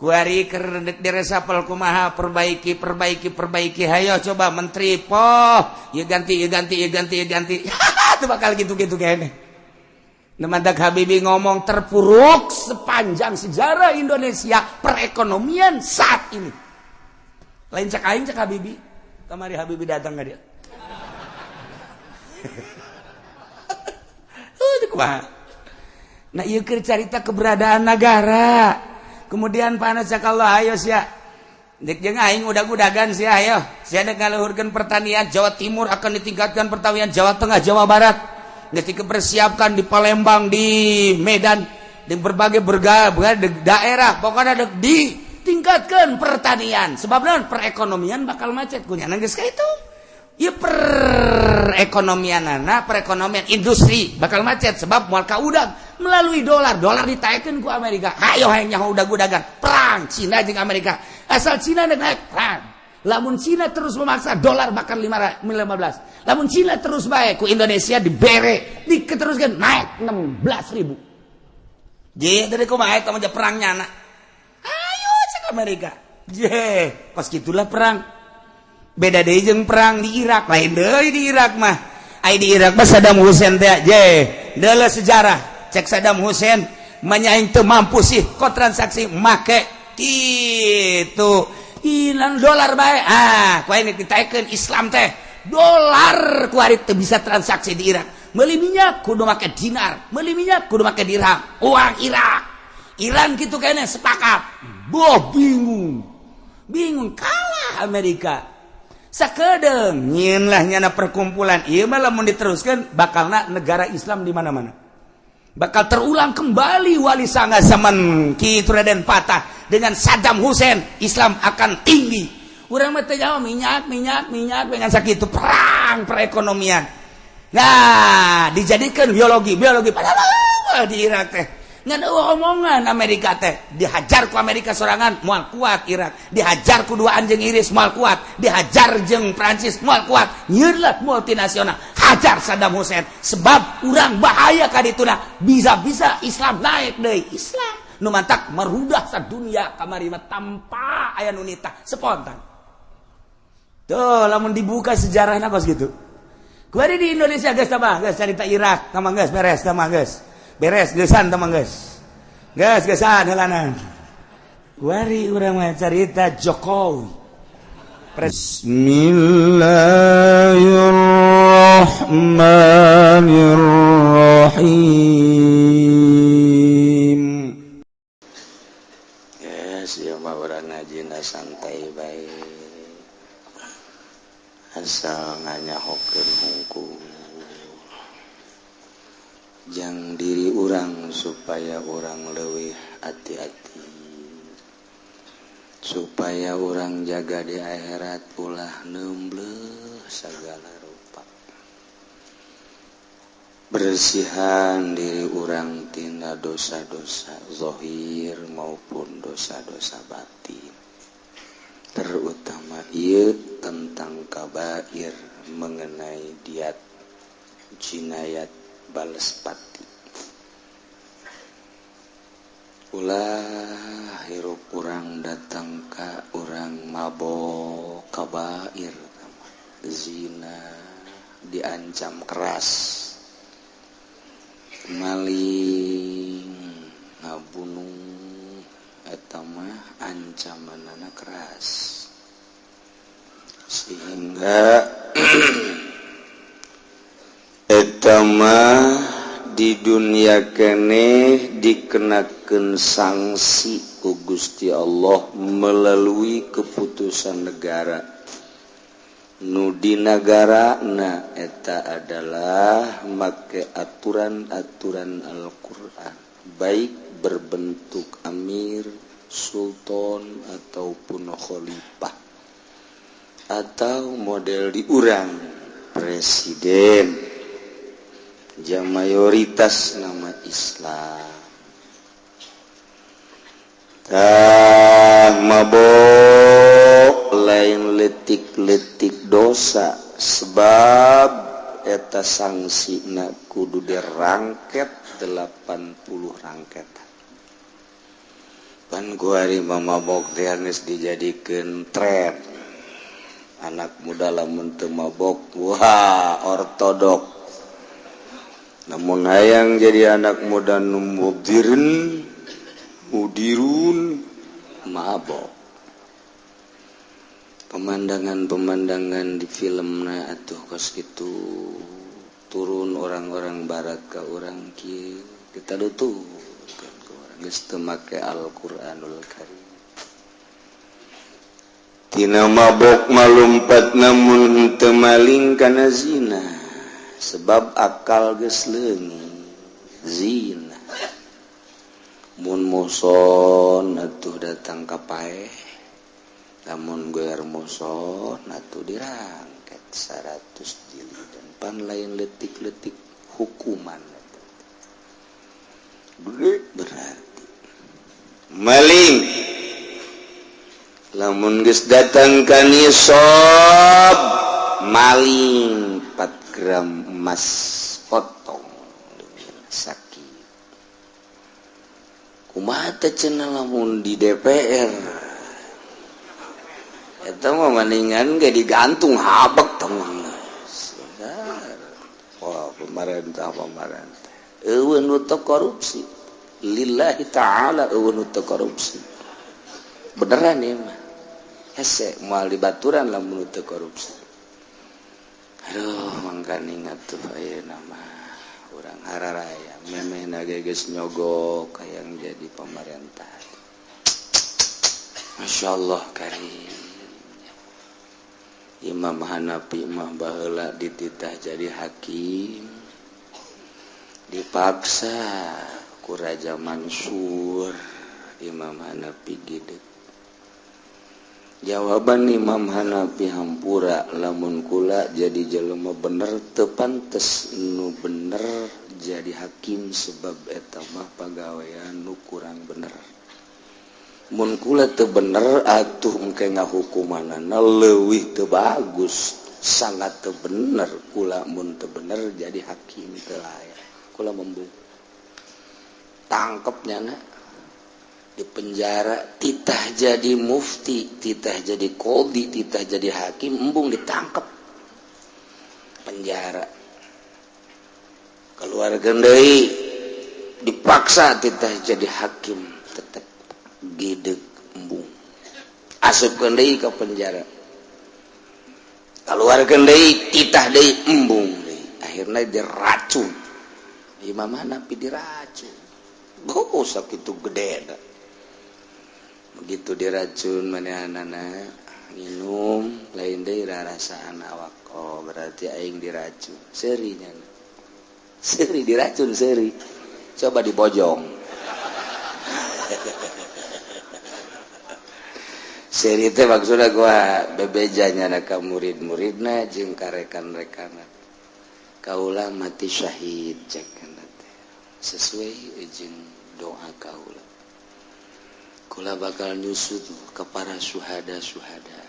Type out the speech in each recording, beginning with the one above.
Kuari keur diresapel kumaha, perbaiki, perbaiki, perbaiki. Hayo coba menteri poh, ya ganti, ya ganti, ya ganti, ya ganti. Itu bakal gitu-gitu kayaknya. Mantak Habibie ngomong terpuruk sepanjang sejarah Indonesia perekonomian saat ini. Lain cek aing, cek Habibie. Kamari Habibie datang ka dia. Kumaha? Nah, ieu keur carita keberadaan negara. Kemudian panas cek Allah, ayo sia. Dek jeung aing udag-udagan sia, ayo. Sia dek ngaluhurkeun pertanian Jawa Timur akan ditingkatkan pertanian Jawa Tengah, Jawa Barat. Geus dipersiapkan di Palembang, di Medan, di berbagai daerah, pokoknya dek ditingkatkan pertanian. Sebab naon, perekonomian bakal macet kunyana geus ka itu. Ieu perekonomianana, perekonomian industri bakal macet sebab moal kaudag melalui dolar, dolar ditaekeun ku Amerika. Hayo hayang nyaho udag-udagan, perang Cina jeung Amerika. Asal Cina dek naik perang. Lamun Cina terus memaksa dolar bakal 15. Lamun Cina terus baik ku Indonesia dibere, diteruskan naik 16.000. Je dari kumaha eta mah perang nyana. Ayo cek Amerika. Je, pas gitulah perang. Beda deui jeung perang di Irak, lain deui di Irak mah. Ai di Irak mah Saddam Hussein teh je, deuleu sejarah. Cek Saddam Hussein manya aing teu mampu sih kok transaksi make kitu. Hilang dolar bae. Ah, ku aing ditaekeun Islam teh. Dolar ku ari teu bisa transaksi di Irak. Meuli minyak kudu make dinar, meuli minyak kudu make dirham. Uang Irak. Iran kitu kene sepakat. Boh bingung. Bingung kalah Amerika. Sakedeung nyieun lah nyana perkumpulan. Ieu mah lamun diteruskeun bakalna negara Islam di mana-mana. Bakal terulang kembali Wali Sanga zaman Ki Raden Patah dengan Saddam Hussein, Islam akan tinggi. Urang mah teu jauh minyak, minyak, minyak dengan sakitu perang perekonomian. Nah, dijadikan biologi, biologi padahal di Irak teh. Ngan eueuh omongan Amerika teh, dihajar ku Amerika sorangan moal kuat Irak, dihajar ku dua anjing Inggris moal kuat, dihajar jeung Prancis moal kuat. Nyieun lah multinasional, hajar Saddam Hussein sebab urang bahaya ka dituna, bisa-bisa Islam naik deui. Islam nu mantak merudah sadunia kamari mah tanpa aya nu nitah spontan. Tuh lamun dibuka sejarahna kos gitu. Kuari di Indonesia geus tambah geus carita Irak tambah geus beres tambah geus. Beres geusan tambah geus. Geus geusan heulanan. Kuari urang mah carita Jokowi. Bismillahirrahmanirrahim. Yes, ieu mah urang ngajina santai bae. Asal nganyahokeun hungkul. Jang diri urang supaya urang leuwih hati-hati, supaya urang jaga di akhirat ulah nembleh segala rupa. Bersihan diri urang tina dosa-dosa zahir maupun dosa-dosa batin, terutama ieu tentang kabair mengenai diat jinayat balespati. Ulah hirup urang datang ka urang mabok kabair, zina diancam keras, maling, ngabunuh, eta mah ancamanana keras sehingga eta mah di dunia keneh dikenakan sanksi ku Gusti Allah melalui keputusan negara. Nu di negara na eta adalah make aturan-aturan Al-Qur'an, baik berbentuk amir, sultan ataupun khalifah atau model diurang presiden. Jam mayoritas nama Islam. Tah mabok lain letik-letik dosa sebab eta sangsina kudu dirangket 80 rangketan. Pan kuari mabok teh geus dijadikeun tren. Anak muda lamun teu mabok, wah ortodok. Namun hayang jadi anak muda nu mudirin, mudirun mabok. Pemandangan-pemandangan di filmna atuh kos kitu turun orang-orang barat ke orang kieu kita lutuh geus teu make Al-Qur'anul Karim. Tina mabok malumpat namun teu maling kana zina sebab akal geus leungit zina. Mun muson atuh datang ka paeh, lamun goer muson atuh dirangket 100 jilid pan lain letik-letik hukuman gede berarti maling lamun geus datang ka nisab maling 4 gram emas potong sakit kumaha teh cenah lamun di DPR eta mah maningan ge digantung habek tong. Wah, pemerintah eueuh nu teu korupsi lillahi ta'ala eueuh nu teu korupsi beneran ieu mah hese moal dibaturan lamun nu teu korupsi. Aduh mangkaning atuh ayeuna mah urang hararaya memehna ge geus nyogok hayang jadi pemerintah. Masyaallah karim. Imam Hanafi mah baheula dititah jadi hakim dipaksa ku Raja Mansur. Imam Hanafi gede. Jawaban Imam Hanafi hampura lamun kula jadi jelema bener teu pantes nu bener jadi hakim sebab eta mah pagawean nu kurang bener. Mun kula teu bener atuh engke ngahukumanana leuwih teu bagus sangat teu bener kula mun teu bener jadi hakim teu layak kula membung tangkep nyana di penjara titah jadi mufti titah jadi qadhi titah jadi hakim embung ditangkep penjara keluar deui dipaksa titah jadi hakim tetep gideg embung asupkeun deui ka penjara keluarkeun deui titah deui embung deui akhirna diracun. Imam Hanafi diracun oh sakitu gede begitu diracun manehanana minum lain deui rarasaan awak oh berarti aing diracun seuri nya seuri diracun seuri coba dibojong. Seri teh maksudna gua bebejanya na ka murid-muridna jeung ka rekan-rekanna. Kaula mati syahid cek teh. Sesuai jeung doa kaula. Kula bakal nyusut ke para syuhada-syuhada.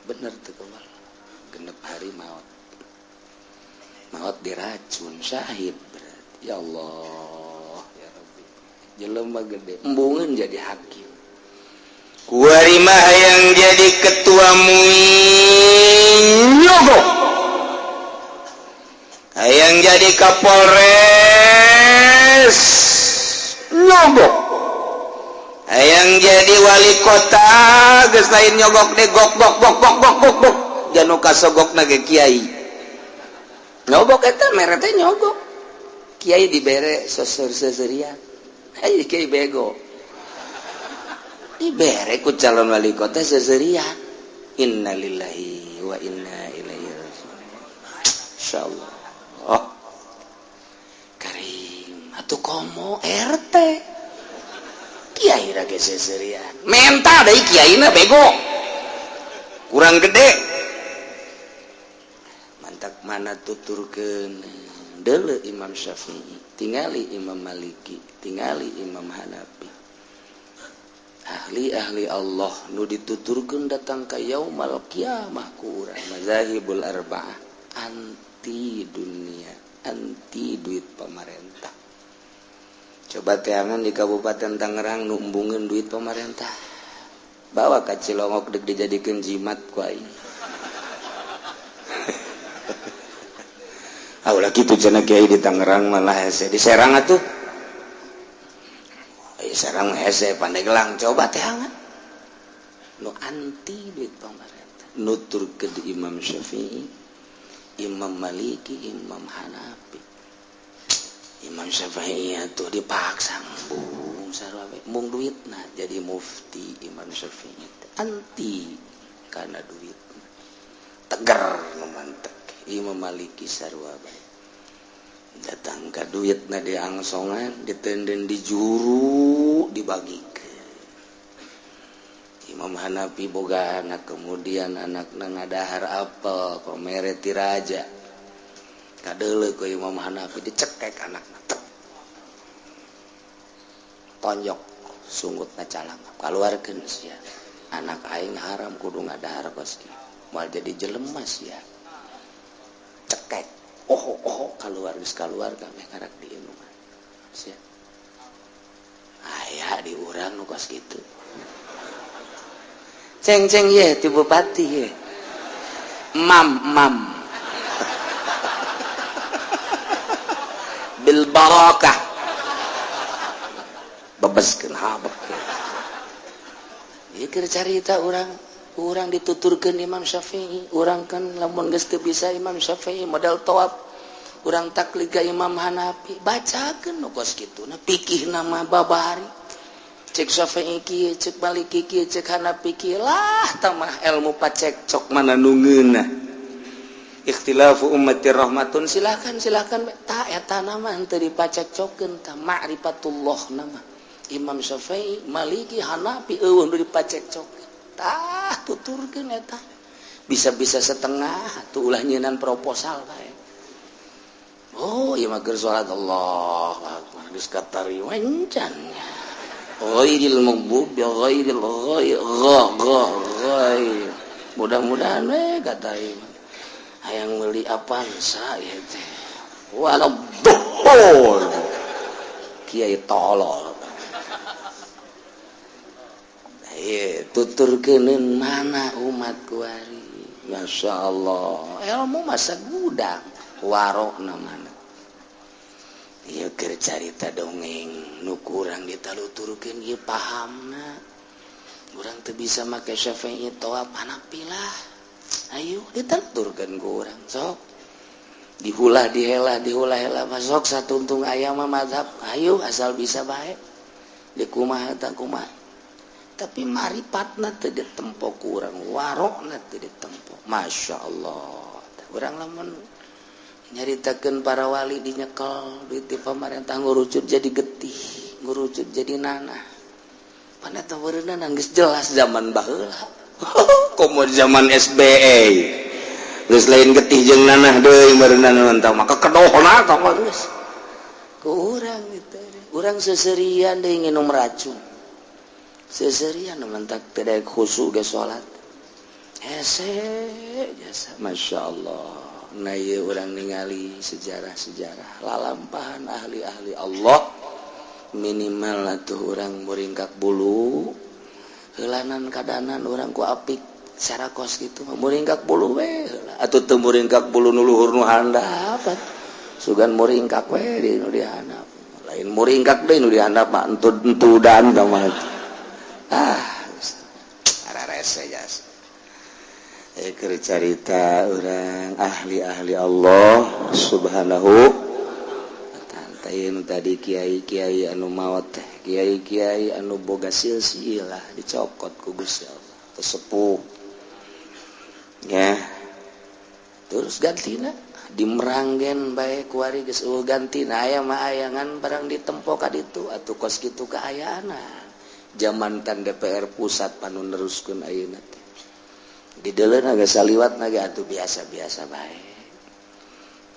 Bener teu kaula. Genep hari maot. Maot diracun syahid berarti. Ya Allah, ya Rabbi. Jelema gede embungeun jadi hakim. Kuari mah yang jadi ketua MUI nyogok hayang jadi Kapolres nyogok hayang jadi wali kota geus lain nyogok deh gok gok gok gok gok gok gok janu kasogokna ge kiai nyogok eta mere teh nyogok kiai dibere sosor-sosorian hayu kiai bego dibere ku calon wali kota seserian. Innalillahi wa inna ilaihi raji'un. Insyaallah. Oh. Karim atuh komo RT. Kiai ra ge seserian. Menta deui kiaina bego. Kurang gede. Mantak mana tuturkeun deuleu Imam Syafi'i, tingali Imam Maliki, tingali Imam Hanafi. Ahli-ahli Allah nu dituturkeun datang ka yaumal kiamah ku urang mazahibul arba'ah anti dunia, anti duit pemerintah. Coba teangan di Kabupaten Tangerang nu embungeun duit pemerintah. Bawa ka Cilongok deuk dijadikeun jimat ku aing. Ah ulah kitu cenah kiai di Tangerang malah hese di Serang atuh. Ai Serang hese Pandeglang coba teangan. Nu anti duit pemerintah. Nuturkeun di Imam Syafi'i, Imam Maliki, Imam Hanafi. Imam Syafi'i tuh dipaksa embung sarua we embung duitna jadi mufti Imam Syafi'i anti karena duit teger nu mantek. Imam Maliki sarua bae datang ka duitna diangsongan ditenden di juru dibagikeun. Imam Hanafi boga anak kemudian anakna ngadahar apel pamere ti raja. Kadeuleu ku Imam Hanafi dicekek anakna tek. Tonjok sungutna calangap kaluarkeun sia. Anak aing haram kudu ngadahar kos kieu. Moal jadi jelema sia. Cekek. Oh oh kaluar geus kaluar kabeh karak diinuman. Sia. Aya di urang nu kos kitu. Ceng-ceng ye ti bupati ye. Mam mam. Bil barakah bebeskeun habek ieu keur carita urang dituturkeun Imam Syafi'i. Urang kan lamun geus teu bisa Imam Syafi'i modal tawaf urang taklid ka Imam Hanafi bacakeun nu kos kitu na fikihna mah babari cek Syafi'i kieu cek Maliki kieu cek Hanafi kieu lah tamah ilmu pacekcok mana nu ngeunah. Ikhtilafu ummati rahmatun silakan silakan ta eta nama henteu dipacekcokeun ta ma'rifatullah nama Imam Syafi'i Maliki Hanafi eueuh nu dipacekcokeun tah tuturkeun eta bisa-bisa setengah atuh ulah nyeunan proposal bae. Oh ieu mah keur salat Allahu akbar geus katarima encan ghairil maghdubi ghairil ghair mudah-mudahan we kata ieu hayang meuli Avanza ieu teh walau bohol kiai tolol. Ieu tuturkeuneun mana umat kuari Masya Allah ilmu masa gudang warokna mana ieu keur carita dongeng nu kurang ditaluturkeun ieu pahamna urang teu bisa make Syafi'i tawaf Hanafi lah. Ayo ditenturkan ku urang sok dihulah dihelah dihulah-helah masuk satuntung aya mah mazhab ayo asal bisa bae dikumaha tah kumaha tapi maripatna teu ditempo ku urang warokna teu ditempo. Masya Allah urang lamun nyaritakeun para wali dinyekel duit di pamarentah ngurucut jadi getih ngurucut jadi nanah pan eta beureunana geus jelas zaman baheula. Komo zaman SBY geus lain getih jeung nanah deui meureunana tah maka kedohna tah geus ku urang itu urang seserian deui nginum racun seserian mentak teu daek khusyuk ge salat hese jasa. Masya Allah. Nah ieu urang ningali sejarah-sejarah lalampahan ahli-ahli Allah minimal atuh urang muringkak bulu heulanan kadanan urang ku apik secara kos gitu muringkak bulu we atuh teu muringkak bulu nu luhur nu handap sugan muringkak we di nu dihandap lain muringkak deui nu dihandap mah entud-entudan tah mah ah ararese jas keur carita urang ahli-ahli Allah subhanahu wa ta'ala. Ieu tadi kiai-kiai anu maot teh kiai-kiai anu boga silsilah dicokot ku Gusti Allah sepuh ya terus gantina di Meranggen bae kuari geus eueuh gantina aya mah aya ngan barang ditempo ka ditu atuh kos kitu kaayaana zaman tan DPR pusat panu neruskeun ayeuna teh di deuleuna geus saliwat ge atuh biasa-biasa bae.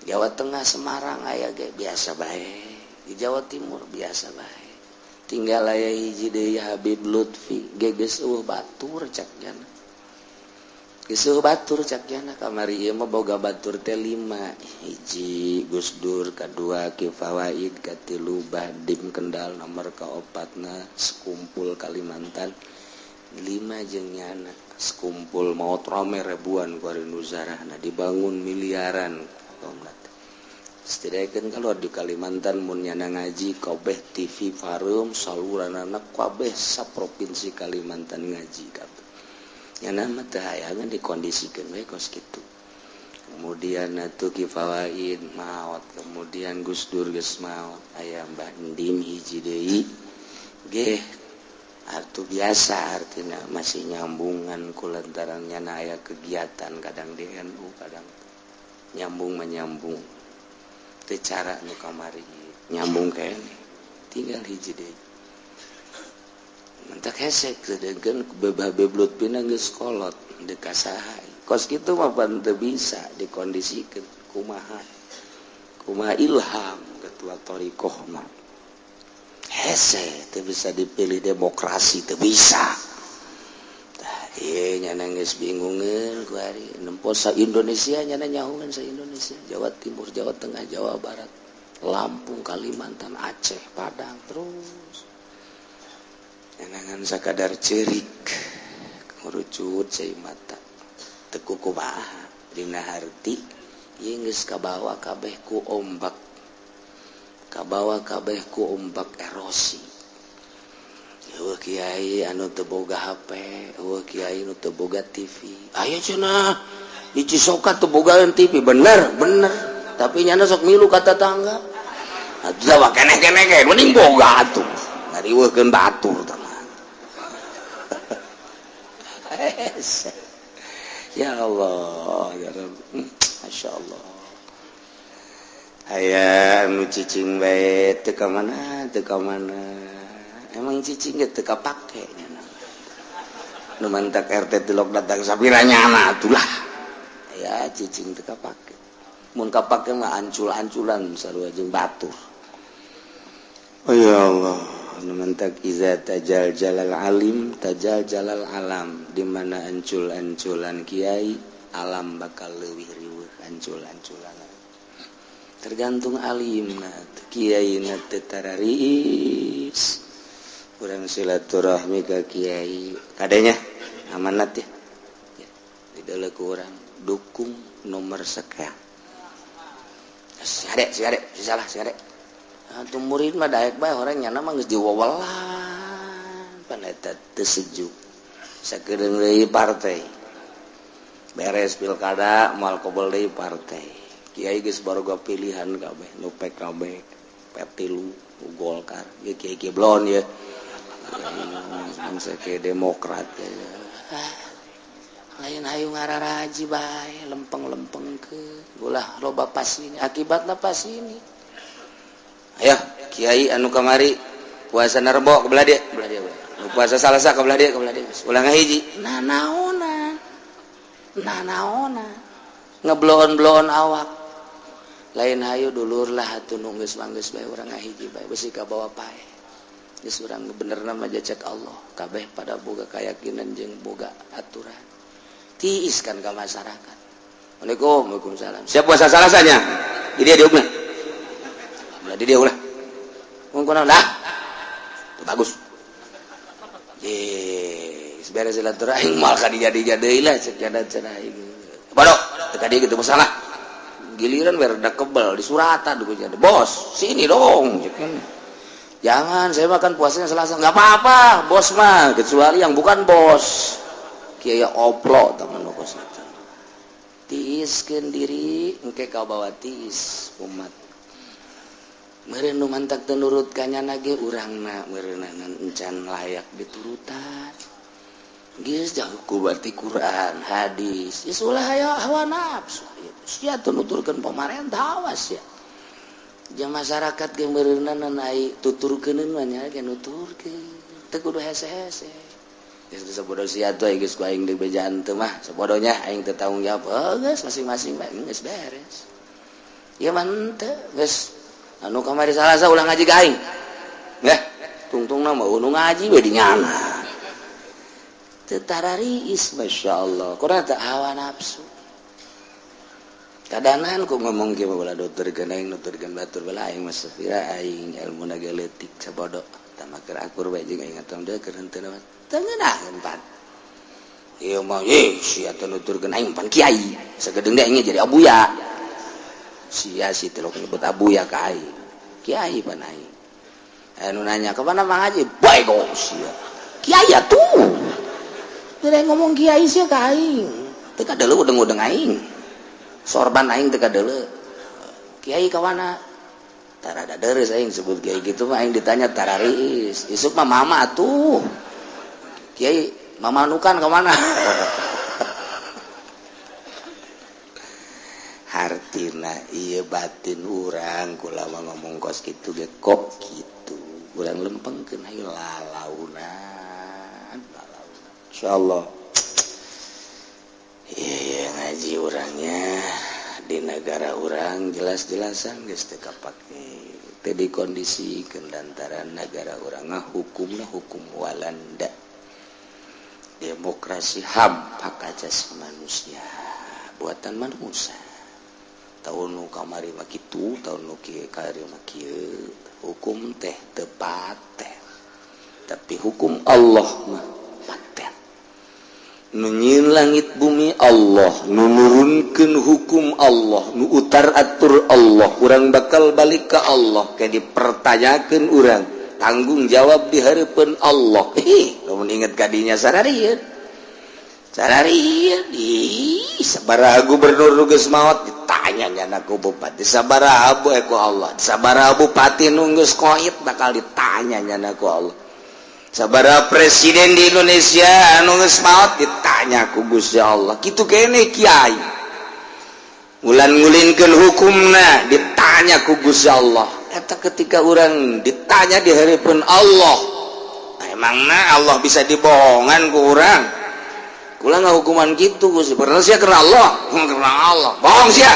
Jawa Tengah Semarang aya ge biasa bae, di Jawa Timur biasa bae. Tinggal aya hiji deui Habib Lutfi ge geus eueuh batur cek jana. Geus batur cak nyana kamari ieu mah boga batur teh 5. Hiji Gus Dur, kadua Ki Fawaid, katilu Badim Kendal, nomor kaopatna sekumpul Kalimantan. 5 jeung nyana sekumpul maot rame ribuan ku ari nu zarahna dibangun miliaran kaumna. Setidaknya kalau di Kalimantan mun nyana ngaji kabeh TV pareum saluranana kabeh saprovinsi Kalimantan ngaji kabeh. Nyana mah teu hayangan dikondisikeun we kos kitu. Kemudian atuh Ki Fawaid maot, kemudian Gus Dur geus maot, aya Mbah Endim hiji deui geh atuh biasa artina masih nyambungan ku lantaran nyana aya kegiatan kadang di NU kadang nyambung menyambung. Teu cara nu kamari nyambung keneh tinggal hiji deui. Mentak hesek sedengkeun bebah-beblut pina geus kolot deuk ka saha. Kos kitu mah pan teu bisa dikondisikeun kumaha. Kumaha ilham ketua thariqah mah. Hese teu bisa dipilih demokrasi teu bisa. Tah ieu nyana geus bingungeun ku ari nempo sa Indonesia nyana nyahungan sa Indonesia, Jawa Timur, Jawa Tengah, Jawa Barat, Lampung, Kalimantan, Aceh, Padang terus. Ngan sakadar cerik ngurucut cai mata teu kumaha dina harti ieu geus kabawa kabeh ku ombak, kabawa kabeh ku ombak erosi. Eueuh kiai anu teu boga HP, eueuh kiai anu teu boga TV. Aya cenah di Cisoka teu bogaan TV, bener bener, tapi nyana sok milu ka tetangga. Atuh mah keneh-keneh ge mending boga atuh. Ngariweuhkeun batur tah. Ya Allah, ya Rabb, Masya Allah. Aya anu cicing bae teu ka mana, teu ka mana. Emang cicing ge teu kapake nya. Nu mantak RT tilok datang sapira nyana atulah. Aya cicing teu kapake. Mun kapake mah ancul-anculan sarua jeung batur. Oh ya Allah. Mentak iza tajal jalal alim tajal jalal alam, di mana ancul-anculan kiai alam bakal leuwih riweuh ancul-anculan. Tergantung alimna kiai na teu tararis. Urang silaturahmi ka kiai kadenya amanat ya. Di dalam ku urang dukung nomor sekian. Si ade, si ade, si salah si ade. Atuh murid mah daek bae orang nyana mah geus diwawelan pan eta teu sejuk. Sakedeung deui partai. Beres pilkada moal kobel deui partai. Kiai geus baroga pilihan kabeh nu PKB, P3, Golkar, ieu kiai kiai blon ye. Bangsa kiai Demokrat ya. Lain hayu ngararaji bae lempeng-lempeng ke ulah loba pasini akibatna pasini. Ayo kiai anu kamari puasa Rebo ke belah dia, belah dia. Nu puasa Salasa ke belah dia, ke belah dia. Ulah ngahiji. Nanaona. Nanaona. Ngebloon-bloon awak. Lain hayu dulur lah atuh nu geus manggeus bae urang ngahiji bae besi ka bawa pae. Geus urang benerna mah cek Allah, kabeh pada boga keyakinan jeung boga aturan. Tiis kan ka masyarakat. Assalamualaikum, waalaikumsalam. Siap puasa Salasanya? Jadi dia diukna. Jadi dia ulah. Mun kunaon dah. Tuh bagus. Ye, beres silaturahim moal ka dijadi-jadi lah cek jada cenah aing. Bodoh, teu ka dieu gitu masalah. Giliran we rada kebel di suratan duh jadi. Bos, sini dong. Jangan, saya makan puasanya Selasa. Enggak apa-apa, bos mah, kecuali yang bukan bos. Kiai oplo teman kos itu. Tiiskeun diri engke kabawa tiis umat. Meureun nu mantak teu nurut ka nyana ge urangna meureunna encan layak diturutan. Geus jauh ku berarti Quran, hadis. Geus ulah aya hawa nafsu. Sia teu nuturkeun pamarentah awas ya. Jeung masyarakat ge meureunna ai tuturkeun mah nya ge nuturkeun. Teu kudu hese-hese. Geus sabodo sia tuh geus ku aing dibejaan teu mah sabodonya aing teu tanggung jawab. Oh, geus masing-masing bae geus beres. Ieu mah henteu geus anu kamari Salasa ulah ngaji ka aing. Nggah, tungtungna mah nu ngaji we di nyana. Teu tarariis masyaallah. Kurang teh hawa nafsu. Kadanan ku ngomong kieu mah nuturkeun aing nuturkeun batur bala aing mah sapira aing ilmuna ge leutik sabodo. Tah mah keur akur bae jeung aing atuh deui keur henteu mah teu ngeunaheun pan. Ieu mah ye sia teh nuturkeun aing pan kiai. Sagedeung deui aing jadi abuya. Sia si teh nyebut abuya ka aing. Kiai pan aing. Anu nanya kemana Mang Haji? Bae sia. Kiai atuh. Teu ngomong kiai sia ka aing. Teu kadeuleu udeng-udeng aing. Sorban aing teu kadeuleu. Kiai ka mana? Tarada deres aing sebut kiai gitu mah aing ditanya tarariis. Isuk mah mama atuh. Kiai mamanukan ka mana? Hartina ieu batin urang kula mah ngomong kos kitu ge kok kitu. Urang lempengkeun hayu lalaunan. Insyaallah. Iya ngaji orangnya di negara orang jelas-jelasan geus teu kapake. Teu dikondisikeun lantaran negara urang mah hukumna hukum Walanda. Demokrasi HAM, hak asasi manusia, buatan manusia. Tahun nu kamari mah kitu, tahun nu kieu kamari mah kieu. Hukum teh teu paten. Tapi hukum Allah mah paten. Nu nyieun langit bumi Allah, nu nurunkeun hukum Allah, nu utar atur Allah, urang bakal balik ke Allah, kayak dipertanyakeun urang, tanggung jawab di hareupeun Allah. Ih, lamun inget ka dinya sararieun. Sararieun, ih, sabaraha gubernur nu geus maot ditanya nyana ku bupati, sabaraha bu ku Allah, sabaraha bupati nu geus koit bakal ditanya nyana ku Allah. Sabaraha presiden di Indonesia anu geus maot ditanya ku Gusti Allah. Kitu kene kiai. Ulan ngulinkeun hukumna ditanya ku Gusti Allah. Eta ketika urang ditanya di hareupeun Allah, emangna Allah bisa dibohongan ku urang? Kula ngahukuman kitu Gusti. Pernah sia karena Allah, karena Allah. Bohong sia.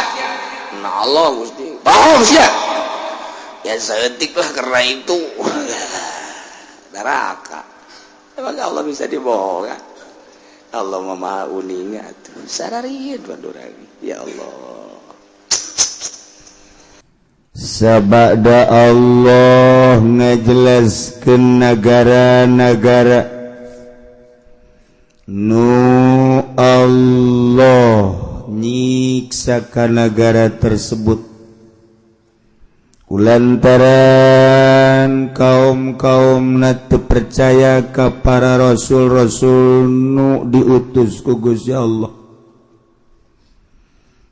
Karena Allah Gusti. Bohong sia. Ya saeutik lah karena itu. Neraka. Emang Allah bisa dibohongan? Allah mah maha uninga atuh. Sararieun bandurang. Ya Allah. Sabada Allah ngajelaskeun negara-negara nu Allah nyiksa ka negara tersebut kulantaran kaum-kaum na teu percaya ka para rasul-rasul nu diutus ku Gusti Allah.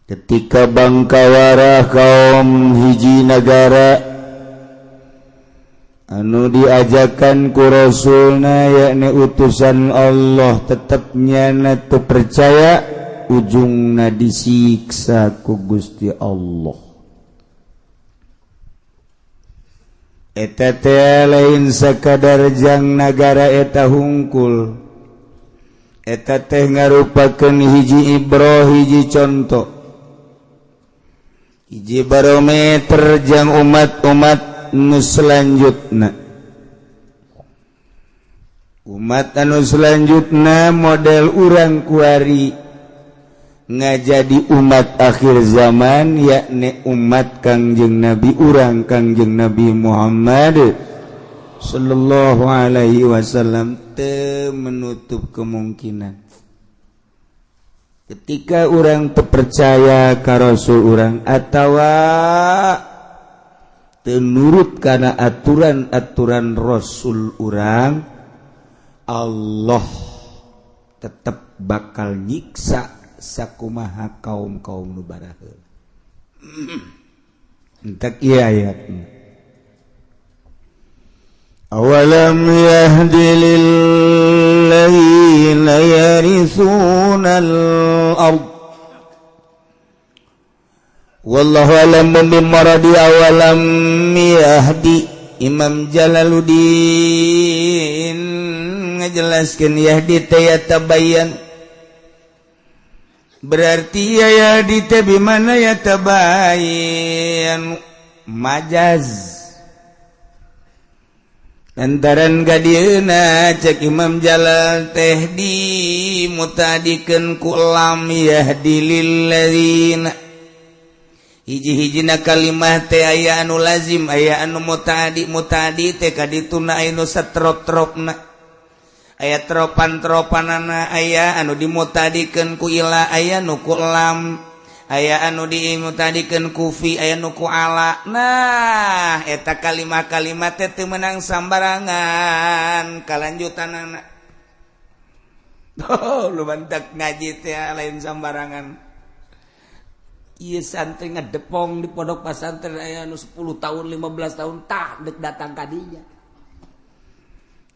Ketika bangkawara kaum hiji negara anu diajakan ku rasulna yakni utusan Allah tetep nyana teu percaya, ujungna disiksa ku Gusti Allah. Eta teh lain sakadar jang nagara eta hungkul, eta teh ngarupakeun hiji ibroh, hiji contoh, hiji barometer jang umat-umat nu selanjutna. Umat anu selanjutna model urang kuari ngajadi umat akhir zaman, yakni umat Kangjeng Nabi urang Kangjeng Nabi Muhammad sallallahu alaihi wasallam. Teu menutup kemungkinan ketika urang teu percaya ka rasul urang atawa teu nurut kana aturan-aturan rasul urang, Allah tetep bakal nyiksa sakumaha kaum-kaum nu baraheula. Entek ieu ayatna. Awalam yahdi lil ladzina yarithuna al-ard wallahu alam bimaradi. Awalam yahdi, Imam Jalaluddin ngajelaskeun yahdi teh yatabayyan, berarti ya yahdi teh bimana yatabayyan majaz. Lantaran gadieuna cek Imam Jalal teh di mutadikeun ku lam yahdi lilladzina. Hiji-hijina kalimah teh aya anu lazim, aya anu mutadi. Mutadi teh kadituna anu satrop-tropna, aya tropan-tropanana, aya anu dimutadikeun ku ila, aya nu ku lam, aya anu dimutadikeun ku fi, aya nu ku ala. Nah, eta kalimah-kalimah teh teu meunang sambarangan kalanjutanana. Oh, lu bantak ngaji teh lain sambarangan. Ieu santri ngedepong di pondok pesantren aya anu 10 tahun, 15 tahun tah dek datang ka dinya.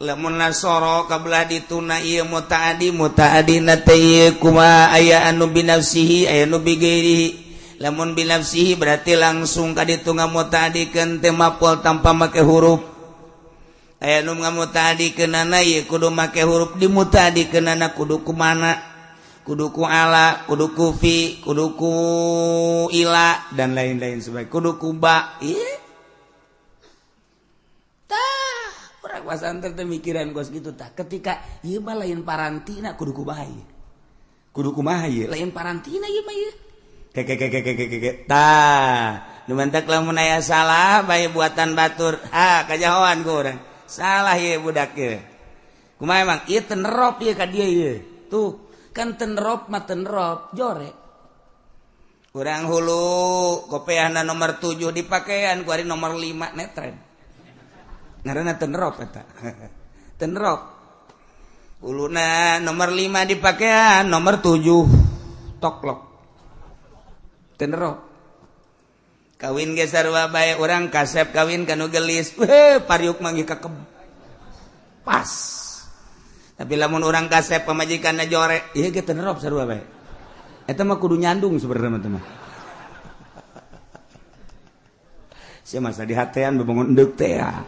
Lamun nasoro kabelah dituna ieu mutaadi, mutaadina teh ieu kumaha, aya anu binafsihi, aya anu bigairihi. Lamun binafsihi berarti langsung ka ditu ngamutaadikeun teh mapol tanpa make huruf. Aya nu ngamutaadikeunana ieu kudu make huruf, dimutaadikeunana kudu kumana, kudu ku ala, kudu ku fi, kudu ku ila, dan lain-lain sebagainya, kudu ku ba. Ieu tah urang pasantren teh mikiran kos gitu tah. Ketika ieu mah lain parantina, kudu kumaha ieu, kudu kumaha ieu, lain parantina ieu mah ieu. Ke ke ke ke ke ke tah nu mantak lamun aya salah bae buatan batur, ha kajahoan ku urang salah ieu budak ieu. Kumaha emang ieu tenerop ieu ka dieu ieu tuh kan, tenerop mah tenerop jore. Urang hulu kopeahna nomor 7 dipakaian ku ari nomor 5 netren, ngaranna tenerop eta. Tenerop huluna nomor 5 dipakaian nomor 7 toklok, tenerop. Kawin ge sarua bae, urang kasep kawin kanu gelis, weh pariuk manggih kakeb pas. Tapi lamun urang kasep pamajikanna jore, ieu ge tenerop sarua bae. Eta mah kudu nyandung sebenarnya mah. Sia masa di hatean bebangun endek teh ya.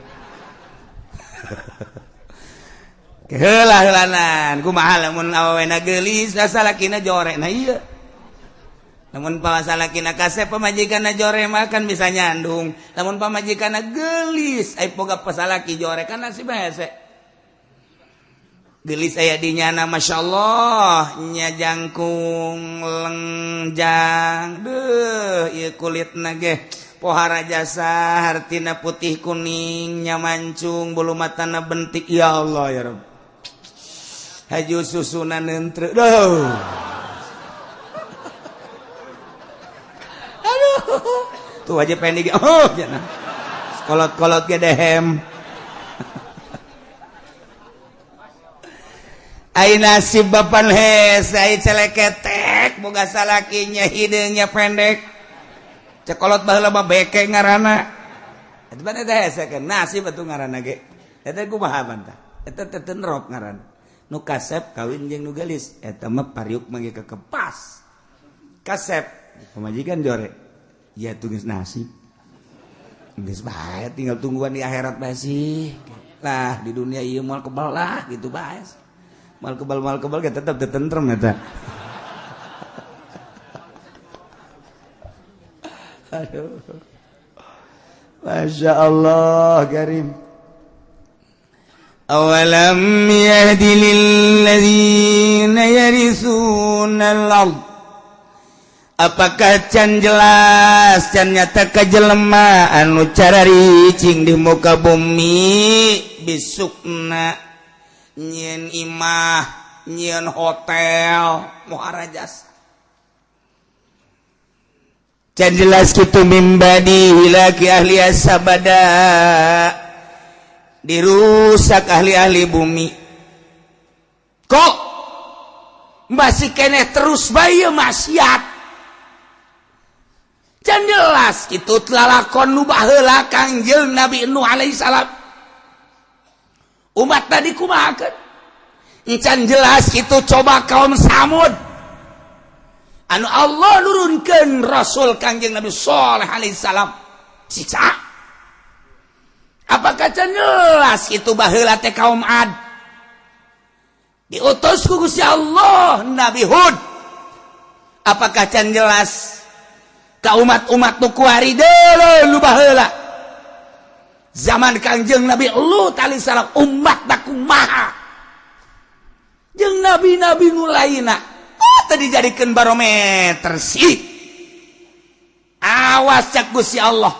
Keheula heulanan kumaha lamun awewena geulis salakina jore. Nah ieu lamun salakina kasep pamajikanna jore mah kan bisa nyandung. Lamun pamajikanna geulis ai boga pasalaki jore kan nasib hese. Gelis aya di nyana Masya Allah nya jangkung lengjang deuh ieu kulitna ge pohara jasa hartina putih kuning nya mancung bulu matana bentik. Ya Allah ya Rabb, haju susuna nentre duh. Aduh tuh aja pendek oh jana kolot-kolot ge dehem. Ai nasib bapan hese ai celeketek boga salakinya hideungnya pendek cekolot baheula mah beke ngaranna. Eta mah eta hese kan nasib atuh ngaranna ge. Eta kumaha bantah eta teh tenerop ngaranna. Nu kasep kawin jeung nu geulis eta mah pariuk mah ge kekepas. Kasep pamajikan jore ya tuh geus nasib geus bae tinggal tungguan di akhirat bae sih lah, di dunia ieu moal kebal lah gitu bae. Mal kebal ge tetep tentrem eta. Aduh. Masya Allah karim. Awalam yahdi lilladzina yarithuna al-ard. Apakah can jelas can nyata ka jelema anu cararicing di muka bumi bisukna nyieun imah, nyieun hotel, muharajas. Can jelas kitu mimbadi hilaki ahli sabada dirusak ahli-ahli bumi. Kok masih keneh terus bae maksiat? Can jelas kitu lalakon nu baheula Kangjeng Nabi Nuh alaihi salam. Umat tadi kumahakeun? Can jelas kitu coba kaum Samud. Anu Allah nurunkeun Rasul Kangjeng Nabi Shaleh alaihi salam siksa. Apakah can jelas kitu baheula teh kaum Ad? Diutus ku Gusti Allah Nabi Hud. Apakah can jelas ka umat-umat nu kuari deuleu nu baheula? Zaman Kangjeng Nabi Lut alaihissalam umat kumaha jeung nabi-nabi nu lainna. Oh, tadi dijadikan barometer sih. Awas, cak Gusti Allah.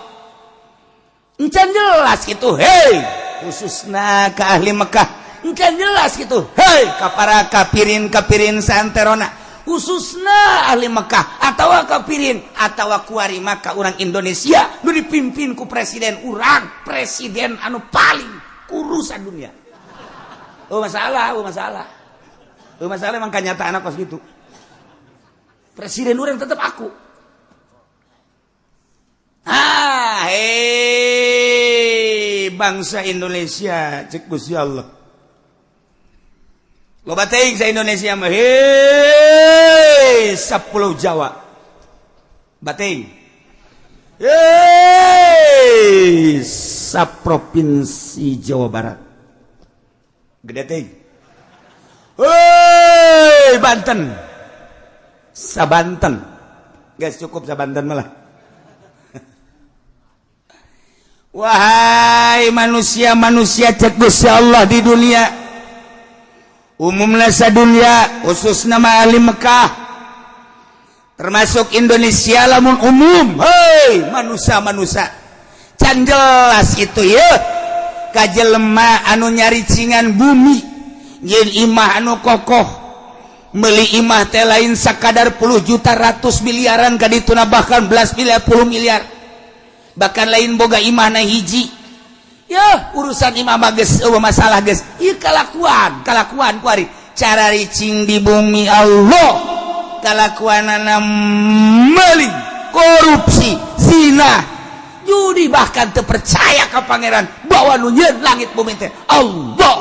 Encan jelas gitu, hei, khususna ke ahli Mekah. Encan jelas gitu, hei, ka para kafirin kafirin santerona, khususna ahli Mekah atau kafirin atau kuari maka orang Indonesia nu dipimpin ku presiden urang, presiden anu paling kurusan dunia. Oh masalah, oh masalah, oh masalah. Emang kenyataan apa gitu, presiden urang tetap aku. Ah, hei, bangsa Indonesia, cek Gusti Allah. Loba teuing sa Indonesia mah, hei, 10 Jawa. Bating. Hei, sa provinsi Jawa Barat. Gede teuing. Hei, Banten. Sa Banten. Guys, cukup sa Banten malah. Wahai manusia-manusia, cek Gusti Allah, di dunia umumnya dunia, khusus nama ahli Mekah, termasuk Indonesia lamun umum. Hei manusia-manusia, can jelas itu ya kajelema anu nyaricingan bumi yen imah anu kokoh, beli imah teh lain sakadar puluh juta, ratus, miliaran kadituna, bahkan belas miliar, puluh miliar. Bahkan lain boga imah na hiji ya, urusan imah mah geus euweuh masalah geus. Ieu kalakuan kalakuan kuari cara ricing di bumi Allah, kalakuanana meling, korupsi, zina, judi, bahkan terpercaya ke pangeran bahwa nu nyieun langit bumi teh Allah.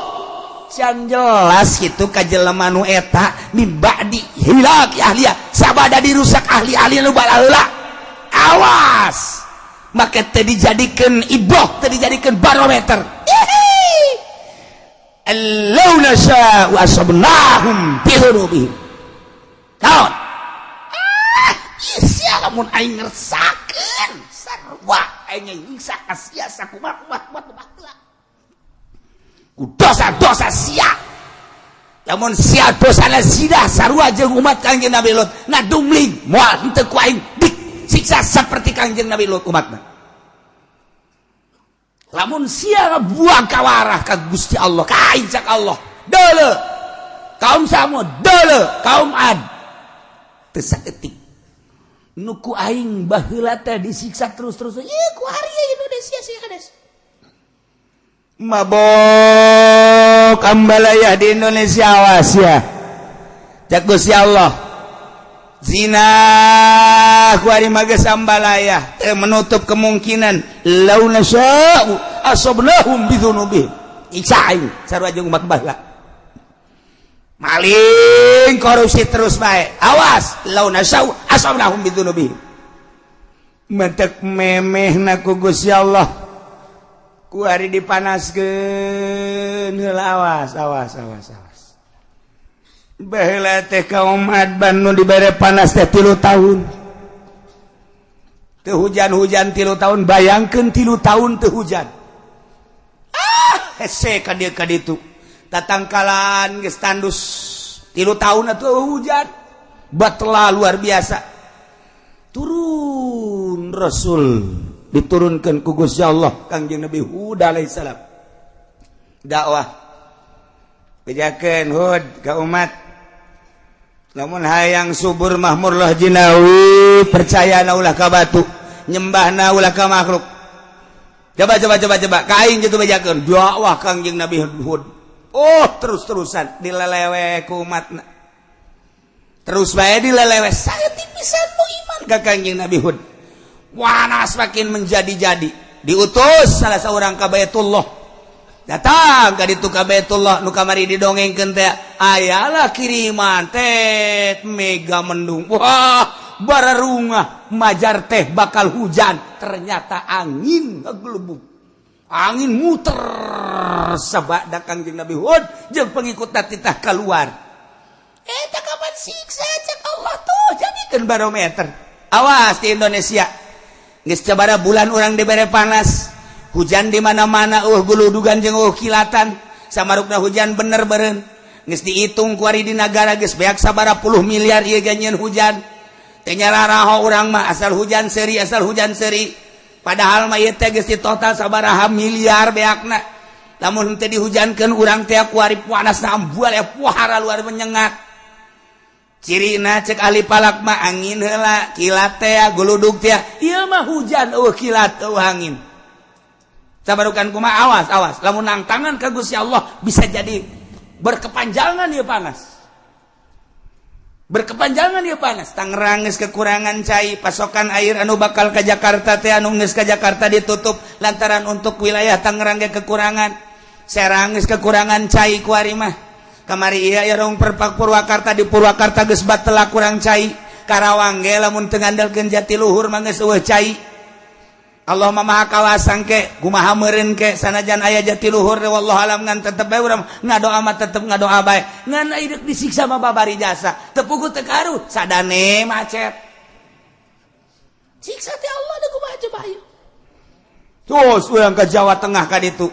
Can jelas gitu ka jelema nu eta min ba'di ihlaki ahliha, sabada dirusak ahli-ahli nu balaheula. Awas, maka teu dijadikan ibroh, teu dijadikan barometer. Allau nasya'u asabnahum bidhunubihim. Naon ah sia, lamun aing ngersakeun sarua aing nyiksa ka sia sakumaha kumaha kumaha ku dosa-dosa sia. Lamun sia dosana zina sarua jeung umat Kangjeng Nabi Lut, nadumling moal henteu ku aing disiksa seperti Kangjeng Nabi Lut umatna. Lamun sia buang kawarah ka Gusti Allah, ka aing, cak Allah, deuleu kaum Samud, deuleu kaum Ad, teu saeutik nu ku aing baheula teh disiksa terus-terus. Ieu ku ari Indonesia sih kades mabok ambalaya di Indonesia. Awas ya, cak Gusti Allah, zina ku ari mah geus ambalaya, teu menutup kemungkinan lau nasya'u asabnahum bidzunubihim, siksa aing sarua jeung umat baheula. Maling, korupsi terus bae, awas, lau nasya'u asabnahum bidzunubihim. Mentek memeh ku Gusti Allah ku hari dipanaskeun heula. Awas, awas, awas, awas. Baheula teh kaum Ad nu dibere panas teh 3 tahun teu hujan-hujan. 3 tahun, bayangkeun, 3 tahun teu hujan. Ah, hese ka dieu ka ditu, tatangkalan geus tandus. 3 tahun atuh hujan, batla luar biasa. Turun Rasul, diturunkan ku Gusti Allah Kangjeng Nabi Hud alaihissalam, dakwah, bejakeun Hud ka umat, lamun hayang subur mahmurlah jinawi, percaya na ulah ka batu, nyembahna ulah ka makhluk. Coba, coba, coba, coba ka aing gitu, bejakeun dakwah Kangjeng Nabi Hud. Oh, terus-terusan dilelewe ku umatna, terus bae dilelewe, saya pisan nu iman ka Kangjeng Nabi Hud. Wanas makin menjadi-jadi, diutus salah seorang ka Baitullah. Datang ka ditu ka Baitullah nu kamari didongengkeun teh, ayalah kiriman teh mega mendung. Wah, bararungah majar teh bakal hujan, ternyata angin ngegelubuk, angin muter sabada Kangjeng Nabi Hud jeung pengikut titah keluar. Eta kapan siksa, cek Allah tuh jadikeun barometer. Awas di Indonesia, geus sabaraha bulan urang dibere panas. Hujan di mana-mana, guludugan jeung kilatan. Samarukna hujan bener beren geus dihitung kuari di nagara geus beak sabaraha puluh miliar ieu ganyeun hujan. Teh nyararaho urang mah asal hujan seuri, asal hujan seuri. Padahal mah ieu teh geus di total sabaraha miliar beakna. Lamun teu dihujankeun urang teh kuari panasna ambual ya, puhara luar menyengat. Cirina cek ahli falak mah angin heula, kilat teh, guludug teh. Ieu mah hujan euweuh kilat, euweuh angin. Sabarukan kumaha? Awas, awas lamun nangtangan ka Gusti Allah, bisa jadi berkepanjangan ya panas, berkepanjangan ya panas. Tangerang geus kekurangan cai, pasokan air anu bakal ke Jakarta teh, anu geus ke Jakarta ditutup lantaran untuk wilayah Tangerang ge kekurangan. Serang geus kekurangan cai kuari mah. Kamari iya ya rong perpak Purwakarta, di Purwakarta geus batela kurang cai. Karawang ge lamun teu ngandalkeun Jatiluhur mah geus euweuh cai. Allah Maha kawasang ke kumaha meureun ke, sanajan aya Jatiluhur, wallahu alam, ngan tetep bae urang ngadoa mah, tetep ngadoa bae. Ngan deuk disiksa mah babari jasa teu puguh teu karuh, sadane macet siksa teh Allah da kumaha coba. Ayo terus urang ke Jawa Tengah ka ditu,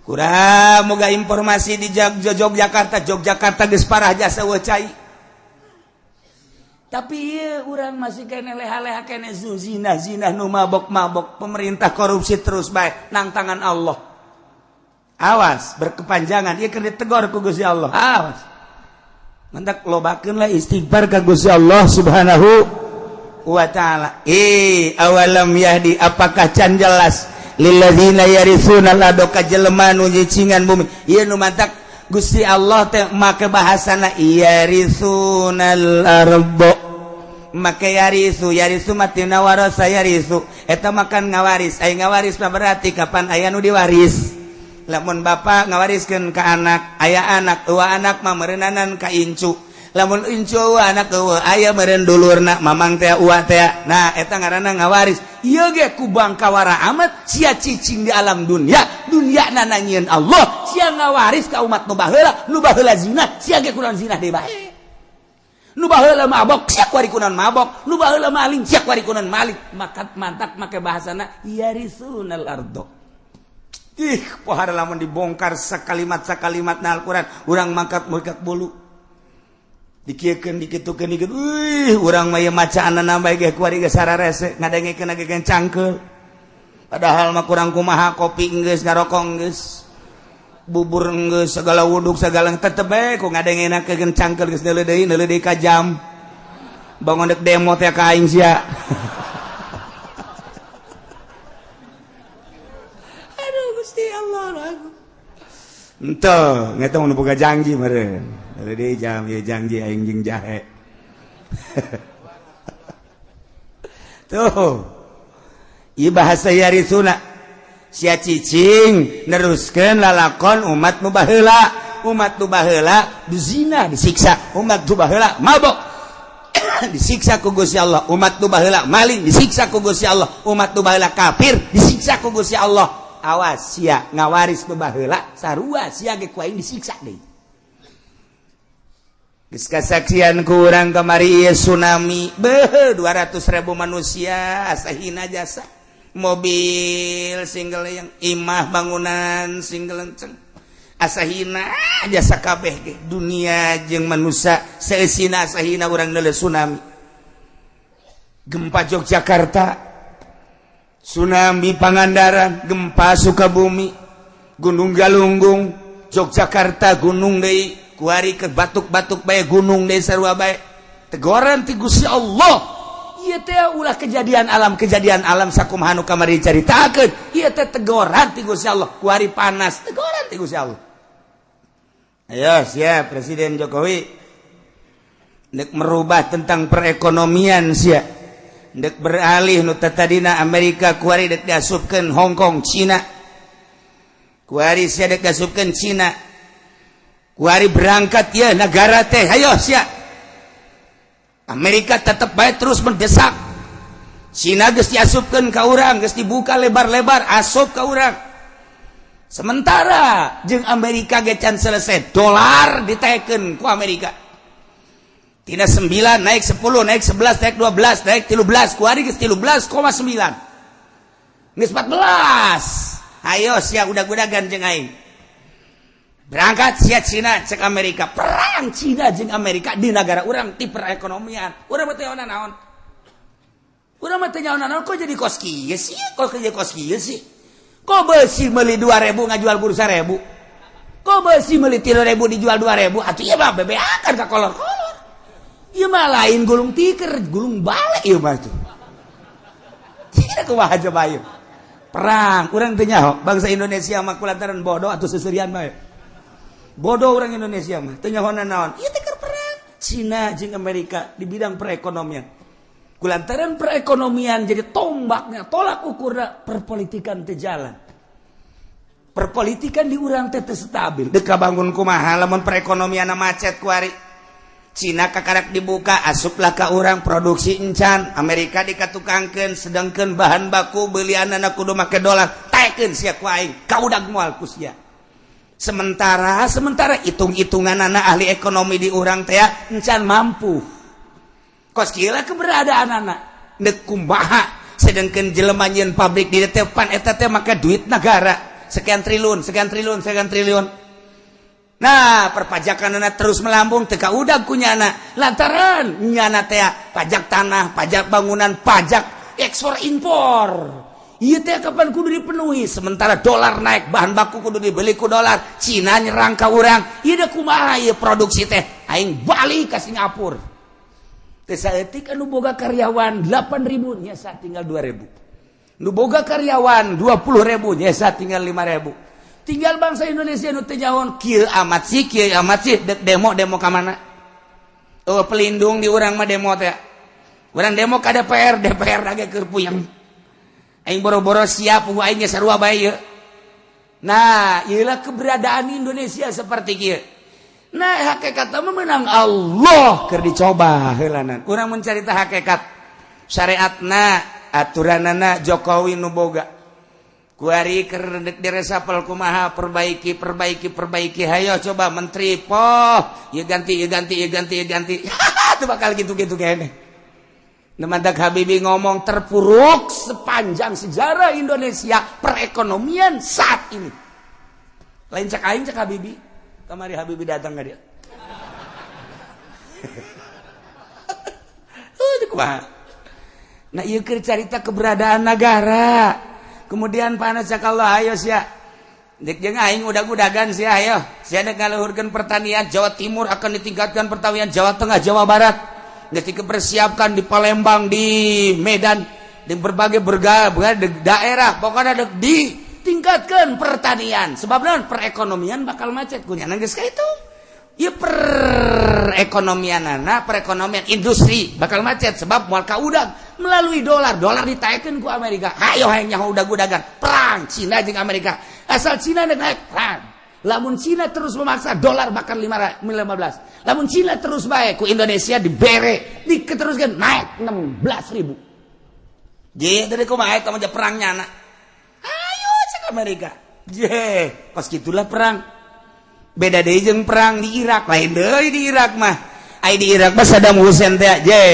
kurang moga informasi di Yogyakarta. Yogyakarta geus parah jasa euweuh cai, tapi iya, urang masih kene leha-leha kene zina zina, nu mabok-mabok, pemerintah korupsi terus bae nang tangan Allah. Awas berkepanjangan ieu keur ditegor ku Gusti Allah. Awas, mantak lobakeun lah istighfar ka Gusti Allah Subhanahu wa Taala. Eh, awalam yahdi, apakah can jelas, lilladzina yaritsuna al-ardha, ka jelema nu nyicingan bumi? Ieu nu mantak Gusti Allah teh make bahasana yarisunal ardo, make yarisu. Yarisu matina warasa yarisu, eta makan ngawaris. Aya ngawaris mah berarti kapan aya nu diwaris. Lamun bapak ngawariskeun ka anak, aya anak, euweuh anak mah meureunnanan ka incu. Lamun incu euweuh anak, euweuh, aya meureun dulurna, mamang teh, uwa teh. Nah, eta ngaranna ngawaris. Ieu ge ku bangkawara amat sia cicing di alam dunia, dunia nanyieun Allah. Sia ngawaris ka umat nu baheula. Nu baheula zina, sia ge kunaon zina deui bae. Nu baheula mabok, sia kuari kunaon mabok. Nu baheula maling, sia kuari kunaon maling. Maka mantak make bahasana yarisunal ardo. Ih, pohara lamun dibongkar sakalimat sakalimat na Al-Quran, urang mangkat mangkat bolu dikiekeun, dikitukeun, dikit. Wih, urang mah ieu macaanna nambah ge kuari ge sararese ngadengekeun ge cangkeul. Padahal mah kurang kumaha, kopi geus, ngarokok geus, bubur geus, segala wuduk segala, tetep bae ku ngadengenakeun cangkeul. Geus neuleuh deui, neuleuh deui ka jam, bangun dek demo teh ka aing sia. Aduh Gusti Allah, ente ngeta mun boga janji meureun. Jadi jam ya janji aing jeung jahe. Tuh. Ieu bahasa yarisuna. Sia cicing neruskeun lalakon umat nu baheula. Umat nu baheula dizina disiksa, umat nu baheula mabok disiksa ku Gusti Allah, umat nu baheula maling disiksa ku Gusti Allah, umat nu baheula kafir disiksa ku Gusti Allah. Awas sia ngawaris nu baheula, sarua sia ge ku aing disiksa deui. Geus kasaksian ku urang kamari ieu tsunami, beuh, 200.000 manusia asahina jasa, mobil single yang imah bangunan single enceng asahina jasa kabeh ge. Dunia jeung manusia seusina asahina urang neuleuh tsunami, gempa Yogyakarta, tsunami Pangandaran, gempa Sukabumi, Gunung Galunggung, Yogyakarta gunung deui kuari ke batuk-batuk bae, gunung deui, sarua bae tegoran ti Gusti Allah. Ieu teh ulah kejadian alam, kejadian alam sakumaha nu kamari dicaritakeun, ieu teh tegoran ti Gusti Allah. Kuari panas, tegoran ti Gusti Allah. Ayo siap Presiden Jokowi nek merubah tentang perekonomian, sia dek beralih nu tadina Amerika, kuari dek diasupkeun Hong Kong, Cina. Kuari sia dek diasupkeun Cina. Kuari berangkat ya negara teh. Ayo sia, Amerika tetap baik terus mendesak Cina. Geus diasupkeun ka urang, geus dibuka lebar-lebar asup ka urang. Sementara jeung Amerika ge can selesai, dolar ditekeun ku Amerika. Tina 9 naik 10, naik 11, naik 12, naik 13, kuari geus 13,9. Geus 14. Ayo sia udag-udagan jeung aing. Berangkat sia Cina cek Amerika. Perang Cina jeung Amerika di negara urang ti perekonomian. Urang mah teu naon. Urang mah teu naon, kok jadi kos kieu sih? Kok jadi kos kieu sih? Kok besi meuli 2000 ngajual kudu 1000? Kok besi meuli 3000 dijual 2000? Atuh ieu mah bebeakan ka kolor-kolor. Ieu mah lain gulung tikar, gulung balik ieu mah tuh. Tidak kumaha coba ieu. Perang, urang teu nyaho bangsa Indonesia mah kulantaran bodoh atau seserian bae. Bodoh orang Indonesia mah, teu nyaho naon. Ieu teh perang Cina jeung Amerika di bidang perekonomian. Kulantaran perekonomian jadi tombaknya, tolak ukurna perpolitikan teu jalan. Perpolitikan di urang teh teu stabil. Dek bangun kumaha lamun perekonomian macet kuari. Cina kakarak dibuka, asuplah ka urang produksi encan. Amerika dikatukangkeun, sedangkan bahan baku belianana kudu make dolar. Taekeun sia ku aing, kaudag moal ku sia. Sementara sementara hitung-hitungan anak ahli ekonomi di urang teh encan mampu. Kos kieu keberadaan anak nek kumaha, sedangkan jelema nyieun pabrik di depan eta teh make duit negara sekian triliun, sekian triliun, sekian triliun. Nah, perpajakan anak terus melambung, teu kaudag ku nyana lantaran nyana teh pajak tanah, pajak bangunan, pajak ekspor impor. Ieu teh kapan kudu dipenuhi? Sementara dolar naik, bahan baku kudu dibeli ku dolar. Cina nyerang ka urang. Ieu deh kumaha ieu produksi teh? Aing balik ka Singapura. Teu saeutik anu boga karyawan 8000 nyesa tinggal 2000. Nu boga karyawan 20.000 nyesa tinggal 5000. Tinggal bangsa Indonesia nu teu nyaho kieu amat sih, kieu amat sih, dek demo demo ka mana? Oh, pelindung di urang mah demo teh. Urang demo ka DPR, DPR lagi keur puyeng. Aing boro-boro siap, aing ge sarua bae ieu. Nah, ieulah keberadaan Indonesia seperti kieu. Nah, hakikat mah menang Allah keur dicoba heulanan. Urang mencarita hakikat syariatna, aturanana Jokowi nu boga. Kuari keur diresapel kumaha, perbaiki, perbaiki, perbaiki, hayo coba menteri poh, ieu ganti, ieu ganti, ieu ganti, ieu ganti. Itu bakal gitu-gitu kayaknya. Mantak Habibie ngomong terpuruk sepanjang sejarah Indonesia perekonomian saat ini. Lain cek aing, cek Habibie. Kamari Habibie datang ka dia. Kumaha? Nah, ieu keur carita keberadaan negara. Kemudian panas cek Allah, ayo sia. Dek jeung aing udag-udagan sia, ayo. Sia dek ngaluhurkeun pertanian Jawa Timur akan ditingkatkan pertanian Jawa Tengah, Jawa Barat. Geus dipersiapkan di Palembang, di Medan, di berbagai berbagai daerah, pokoknya dek ditingkatkan pertanian. Sebab naon? Perekonomian bakal macet kunyana geus ka itu. Ieu perekonomianana, perekonomian industri bakal macet sebab moal kaudag melalui dolar. Dolar ditaekeun ku Amerika. Hayo hayang nyaho udag-udagan. Perang Cina jeung Amerika. Asal Cina dek naik perang. Lamun Cina terus memaksa dolar bakal 15. Lamun Cina terus baik ku Indonesia dibere, diketeruskan naik 16.000. Je dari kumaha eta mah perang nyana. Ayo cek Amerika. Je, kos gitulah perang. Beda deui jeung perang di Irak, lain deui di Irak mah. Ai di Irak mah Saddam Hussein teh je,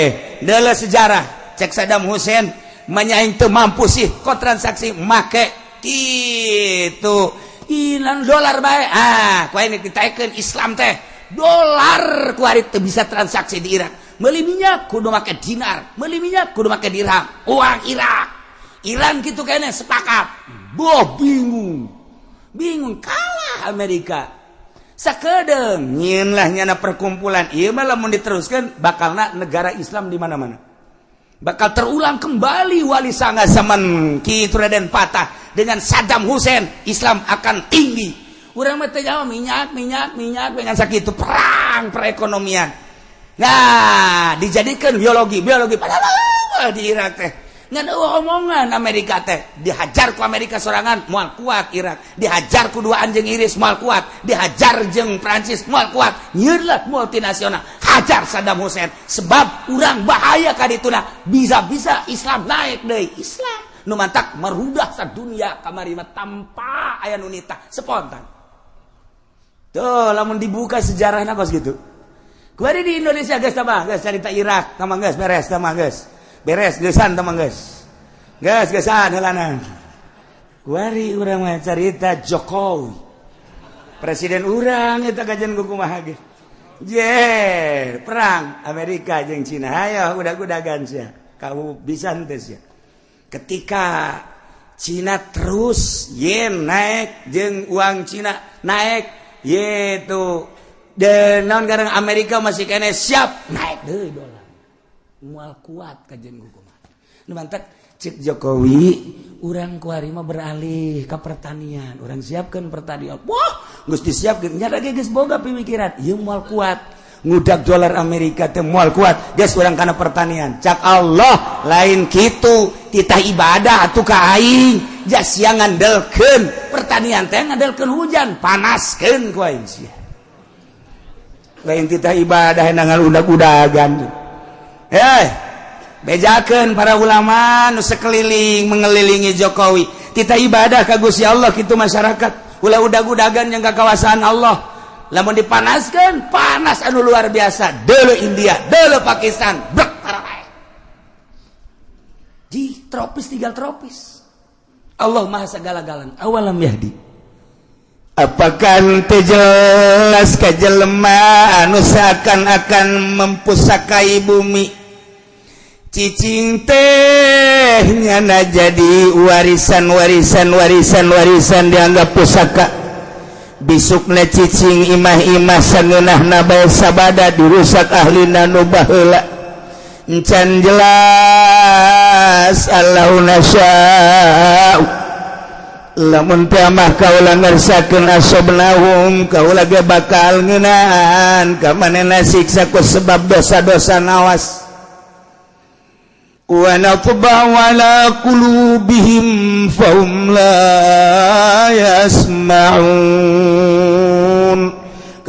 deuleu sejarah. Cek Saddam Hussein manya aing teu mampu sih kok transaksi make kitu. Ilang dolar bae. Ah, ku aing ditaekeun Islam teh. Dolar ku ari teu bisa transaksi di Irak. Meuli minyak kudu make dinar, meuli minyak kudu make dirham. Uang Irak. Iran kitu kene sepakat. Boh bingung. Bingung kalah Amerika. Sakedeung nyieun lah nyana perkumpulan. Ieu mah lamun diteruskeun bakalna negara Islam di mana-mana. Bakal terulang kembali Wali Sanga zaman Ki Raden Patah dengan Saddam Hussein, Islam akan tinggi. Urang mah teu nyaho minyak, minyak, minyak dengan sakitu perang perekonomian. Nah, dijadikan biologi, biologi padahal di Irak teh. Ngan eueuh omongan Amerika teh, dihajar ku Amerika sorangan moal kuat Irak, dihajar ku dua anjing Inggris moal kuat, dihajar jeung Prancis moal kuat. Nyieun lah multinasional, hajar Saddam Hussein sebab urang bahaya ka dituna, bisa-bisa Islam naik deui. Islam nu mantak merudah sadunia kamari mah tanpa aya nu nita spontan. Tuh lamun dibuka sejarahna kos gitu. Kuari di Indonesia geus tambah geus carita Irak, tambah geus beres, tambah geus. Beres geusan tambah geus. Geus geusan heulanan. Kuari urang mah carita Jokowi. Presiden urang eta kajian kumaha ge. Je, perang Amerika jeung Cina. Hayo udag-udagan sia. Kamu bisa henteu sia. Ketika Cina terus yen naik jeung uang Cina naik yaitu dan naon garang Amerika masih kene siap naik deui dolar. Moal kuat kajian kumaha. Nu mantak cek Jokowi urang kuari mah beralih ke pertanian, urang siapkan pertanian. Wah, geus disiapkeun nya ge geus boga pemikiran, ieu moal kuat ngudak dolar Amerika teh moal kuat, geus urang kana pertanian. Cak Allah lain kitu, titah ibadah atuh ka aing, jas sia ngandelkeun pertanian teh ngandelkeun hujan, panaskeun ku aing sia. Lain titah ibadah nangan udag-udagan. Eh, bejakeun para ulama nu sekeliling mengelilingi Jokowi, titah ibadah ka Gusti Allah kitu masyarakat, ulah udag-udagan yang kawasaan Allah. Lamun dipanaskan panas anu luar biasa, deuleu India, deuleu Pakistan, brek tarabae di tropis, tinggal tropis. Allah maha segala-galana. Awalam yahdi, apakah teu jelas ka jelema anu seakan-akan mempusakai bumi? Cicing teh nyana jadi warisan, warisan, warisan, warisan, dianggap pusaka. Bisukna cicing imah-imah sangeunahna bae sabada dirusak ahlina nu baheula. Encan jelas? Allahu nasya'u, lamun teh mah kaula ngersakeun, asobnahum, kaula ge bakal ngeunaan ka manehna siksa ku sebab dosa-dosa. Nawas, wa natba'u ala qulubihim fahum la yasma'un.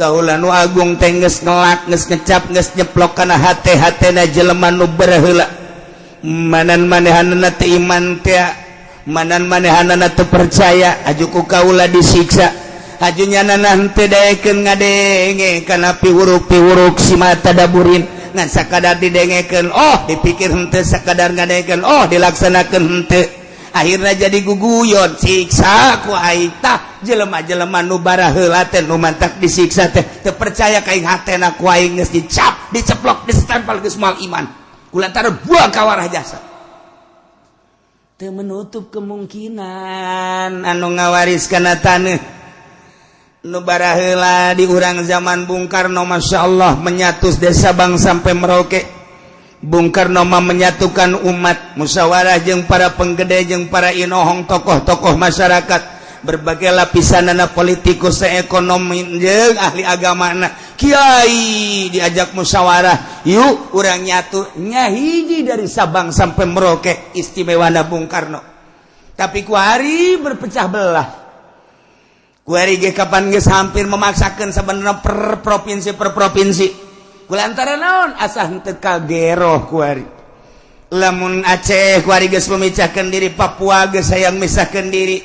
Kaula nu agung teh geus ngelak, geus ngecap, geus nyeplok kana hate-hatena jelema nu baraheula. Manan manehanana teu iman teh, manan manehanana teu percaya, aju ku kaula disiksa. Aju nyanana henteu daekeun ngadenge kana piwuruk-piwuruk si mata daburin, ngan sakadar didengekeun oh dipikir henteu, sakadar ngadengekeun oh dilaksanakeun henteu, akhirnya jadi guguyon, siksa ku aing. Tah, jelema-jelema nu baraheula teh nu mantak disiksa teh teu percaya ka aing, hatena ku aing geus dicap, diceplok, disestempel geus moal iman kulantaran buang kawarah jasa. Teu menutup kemungkinan anu ngawaris kana taneuh nu baraheula di urang zaman Bung Karno, Masya Allah, menyatu desa Sabang sampai Merauke. Bung Karno mah menyatukan umat, musyawarah jeung para penggede, jeung para inohong, tokoh-tokoh masyarakat berbagai lapisan, anak politikus, ekonomi, jeung ahli agama, kiai, diajak musyawarah, yuk urang nyatu nyahiji dari Sabang sampai Merauke. Istimewa Bung Karno, tapi kuari berpecah belah. Kuari ge kapan geus hampir memaksakan sebenarnya per provinsi, per provinsi, kulantaran naon? Asa henteu kageroh kuari. Lamun Aceh kuari geus memecahkan diri, Papua geus hayang misahkeun diri,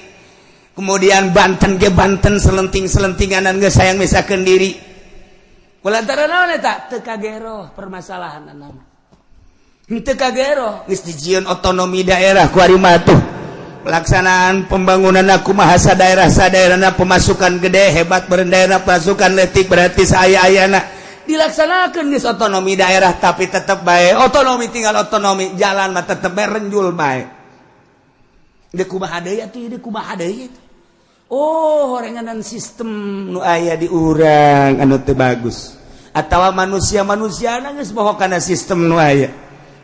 kemudian Banten ge Banten selenting-selentinganan geus hayang misahkeun diri. Kulantaran naon eta? Teu kageroh permasalahan nama, henteu kageroh. Geus dijieun otonomi daerah kuari mah tuh, pelaksanaan pembangunan aku bahasa daerah sadaerahna, pemasukan gede hebat daerah, pasukan letik berarti saya ayana dilaksanakan di otonomi daerah, tapi tetap baik otonomi tinggal otonomi, jalan mah tetep bae renjul bae. Deui kumaha deui atuh, deui kumaha deui? Oh, horenganan sistem nu aya di urang anu teu bagus atawa manusia-manusia geus bohong kana sistem nu aya,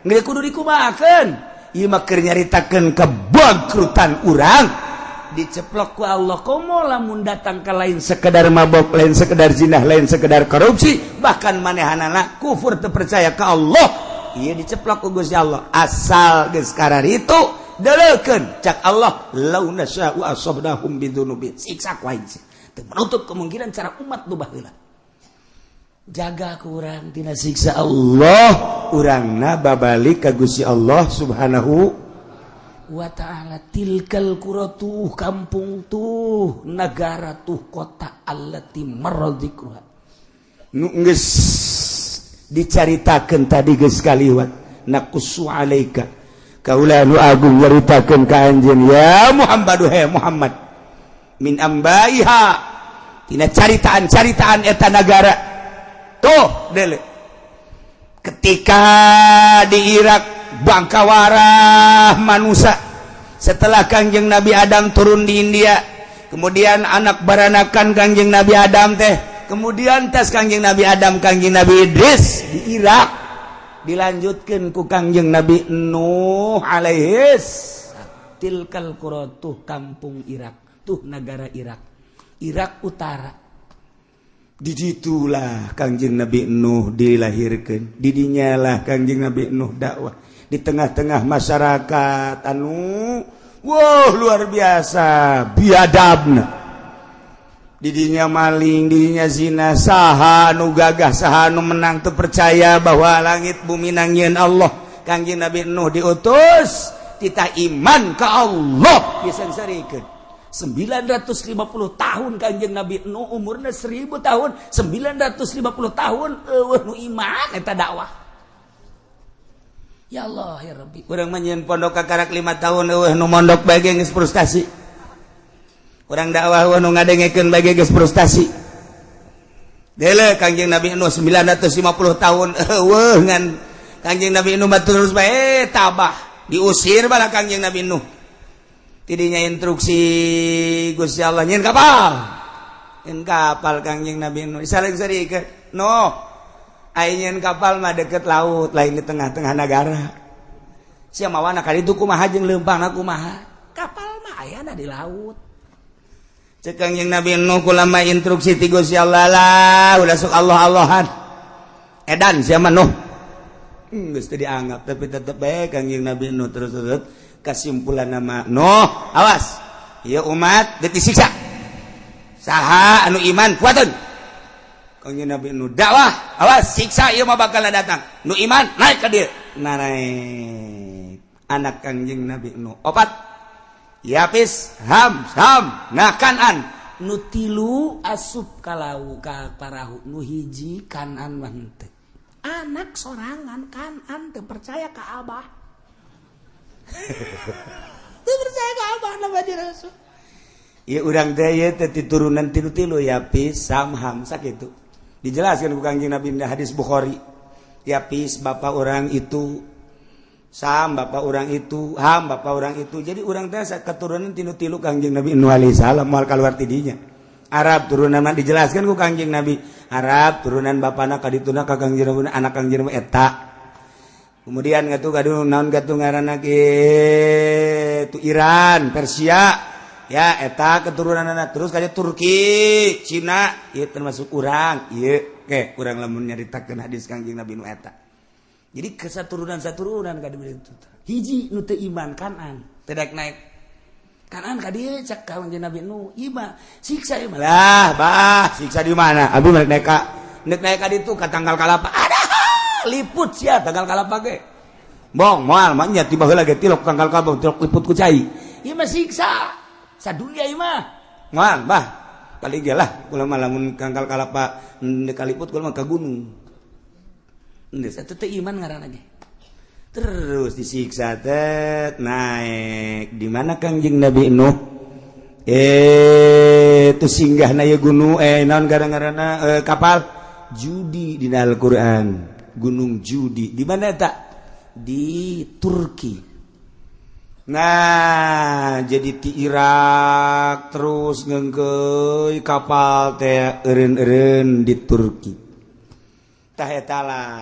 geus kudu dikumahakeun. Ieu mah keur nyaritakeun kebangkrutan urang diceplok ku Allah. Komo lamun datang ke lain sekedar mabok, lain sekedar zinah, lain sekedar korupsi, bahkan manehanana kufur, teu percaya ke Allah, ieu diceplok ku Gusti Allah. Asal geus itu deleukeun, cak Allah, lau nasya'u asabnahum bidzunubin, siksa ku aing. Teu menutup kemungkinan cara umat nu baheula jaga kurang tina siksa Allah, urangna babalik ka Gusti Allah Subhanahu wa ta'ala. Tilkal qura, tuh kampung, tuh negara, tuh kota, allati marra dzikruha, nu geus dicaritakeun tadi, geus kaliwat. Naqussu alaika, Kaula nu agung nyaritakeun ka anjeun ya Muhammad, he Muhammad, min ambaiha, tina caritaan-caritaan eta nagara. Tuh dele, ketika di Irak bangkawarah manusia, setelah Kangjeng Nabi Adam turun di India, kemudian anak baranakan Kangjeng Nabi Adam teh, kemudian tes Kangjeng Nabi Adam, Kangjeng Nabi Idris di Irak, dilanjutkan ku Kangjeng Nabi Nuh alaihis. Tilkal qura, tuh kampung Irak, tuh negara Irak, Irak Utara. Diditulah Kangjeng Nabi Nuh dilahirkan, didinyalah Kangjeng Nabi Nuh dakwah di tengah-tengah masyarakat anu wow luar biasa biadabna. Didinya maling, didinya zina, saha nu gagah, saha nu menang, teu percaya bahwa langit bumi nangieun Allah. Kangjeng Nabi Nuh diutus, titah iman ka Allah, disengsarikeun 950 tahun. Kanjeng Nabi Nuh umurna 1000 tahun, 950 tahun euweuh nu iman eta dakwah. Ya Allah ya Rabbi, urang mah nyieun pondok kakarak 5 tahun, euweuh nu mondok bae geus frustasi. Urang dakwah, euweuh nu ngadengekeun bae geus frustasi. Dele Kanjeng Nabi Nuh 950 tahun euweuh, ngan Kanjeng Nabi Nuh mah terus bae tabah, diusir bala Kanjeng Nabi Nuh. Tidinya instruksi Gusti Allah nyieun kapal, nyieun kapal. Kangjeng Nabi Nuh saling seri ke no nyieun kapal mah deket laut, lain di tengah-tengah negara. Sia mawana kali itu kumaha jeung leumpangna kumaha? Kapal mah ayana di laut. Cek Kangjeng Nabi Nuh, kulama instruksi ti Gusti Allah lah udah sok Allah Allahan edan sia mah Nuh. Geus teu dianggap, tapi tetep bae Kangjeng Nabi Nuh terus terus. Kesimpulan nama Nuh, awas ya umat, disiksa, saha anu iman kuatun. Kangjeng Nabi Nuh dakwah, awas siksa ieu mah bakal datang, nu iman naik ka dieu. Nah, naik anak Kangjeng Nabi Nuh opat, Yapis, Ham, Sam, nah Kanan. Nu tilu asup kalau ka parahu, nu hiji Kanan mah henteu. Anak sorangan Kanan teu percaya ka abah, teu percaya ka abah nama Rasul. Ya urang teh ieu teh turunan tilu-tilu, Yapis, Sam, Ham, sakitu. Dijelaskan ku Kangjeng Nabi di hadis Bukhari. Yapis bapak orang itu, Sam bapak orang itu, Ham bapak orang itu. Jadi urang teh keturunan tilu-tilu Kangjeng Nabi Nuh alaihi salam, moal keluar tidinya. Arab turunan mah dijelaskan ku Kangjeng Nabi. Arab turunan bapana kadituna ka Kangjeng Nabi, anak Kangjeng Nabi eta. Kemudian ngatu kadu naon gatu ngaranna kitu Iran, Persia. Ya eta keturunan anak terus kayak Turki, Cina, ieu termasuk urang, ieu ke urang lamun nyaritakeun hadis Kangjeng Nabi nu eta. Jadi kesaturunan saturunan ka itu. Hiji nu teu iman Kanan, teu daek naik. Kanan ka dieu cek Kangjeng Nabi Nu, ieu siksa ieu mah. Lah, bah, siksa di mana? Abi naik naik ka naik naik ka ditu ka tangkal kalapa. Ada liput sia tangkal kalapa ge. Bong, moal mah nya tiba heula ge tilok tangkal kalapa, tilok liput ku cai. Ieu mah siksa. Sadunia ieu mah. Moal, bah. Kali ge lah kula mah lamun tangkal kalapa kaliput kula mah ka gunung. Geus eta teh iman ngaranna ge. Terus disiksa teh naik di mana Kangjeng Nabi Nuh? Itu singgah na gunung, naon gara-garana, kapal Judi di Al-Qur'an. Gunung Judi di mana tak? Di Turki. Nah, jadi di Irak terus ngengkeuy kapal teh eureun-eureun di Turki. Tah eta lah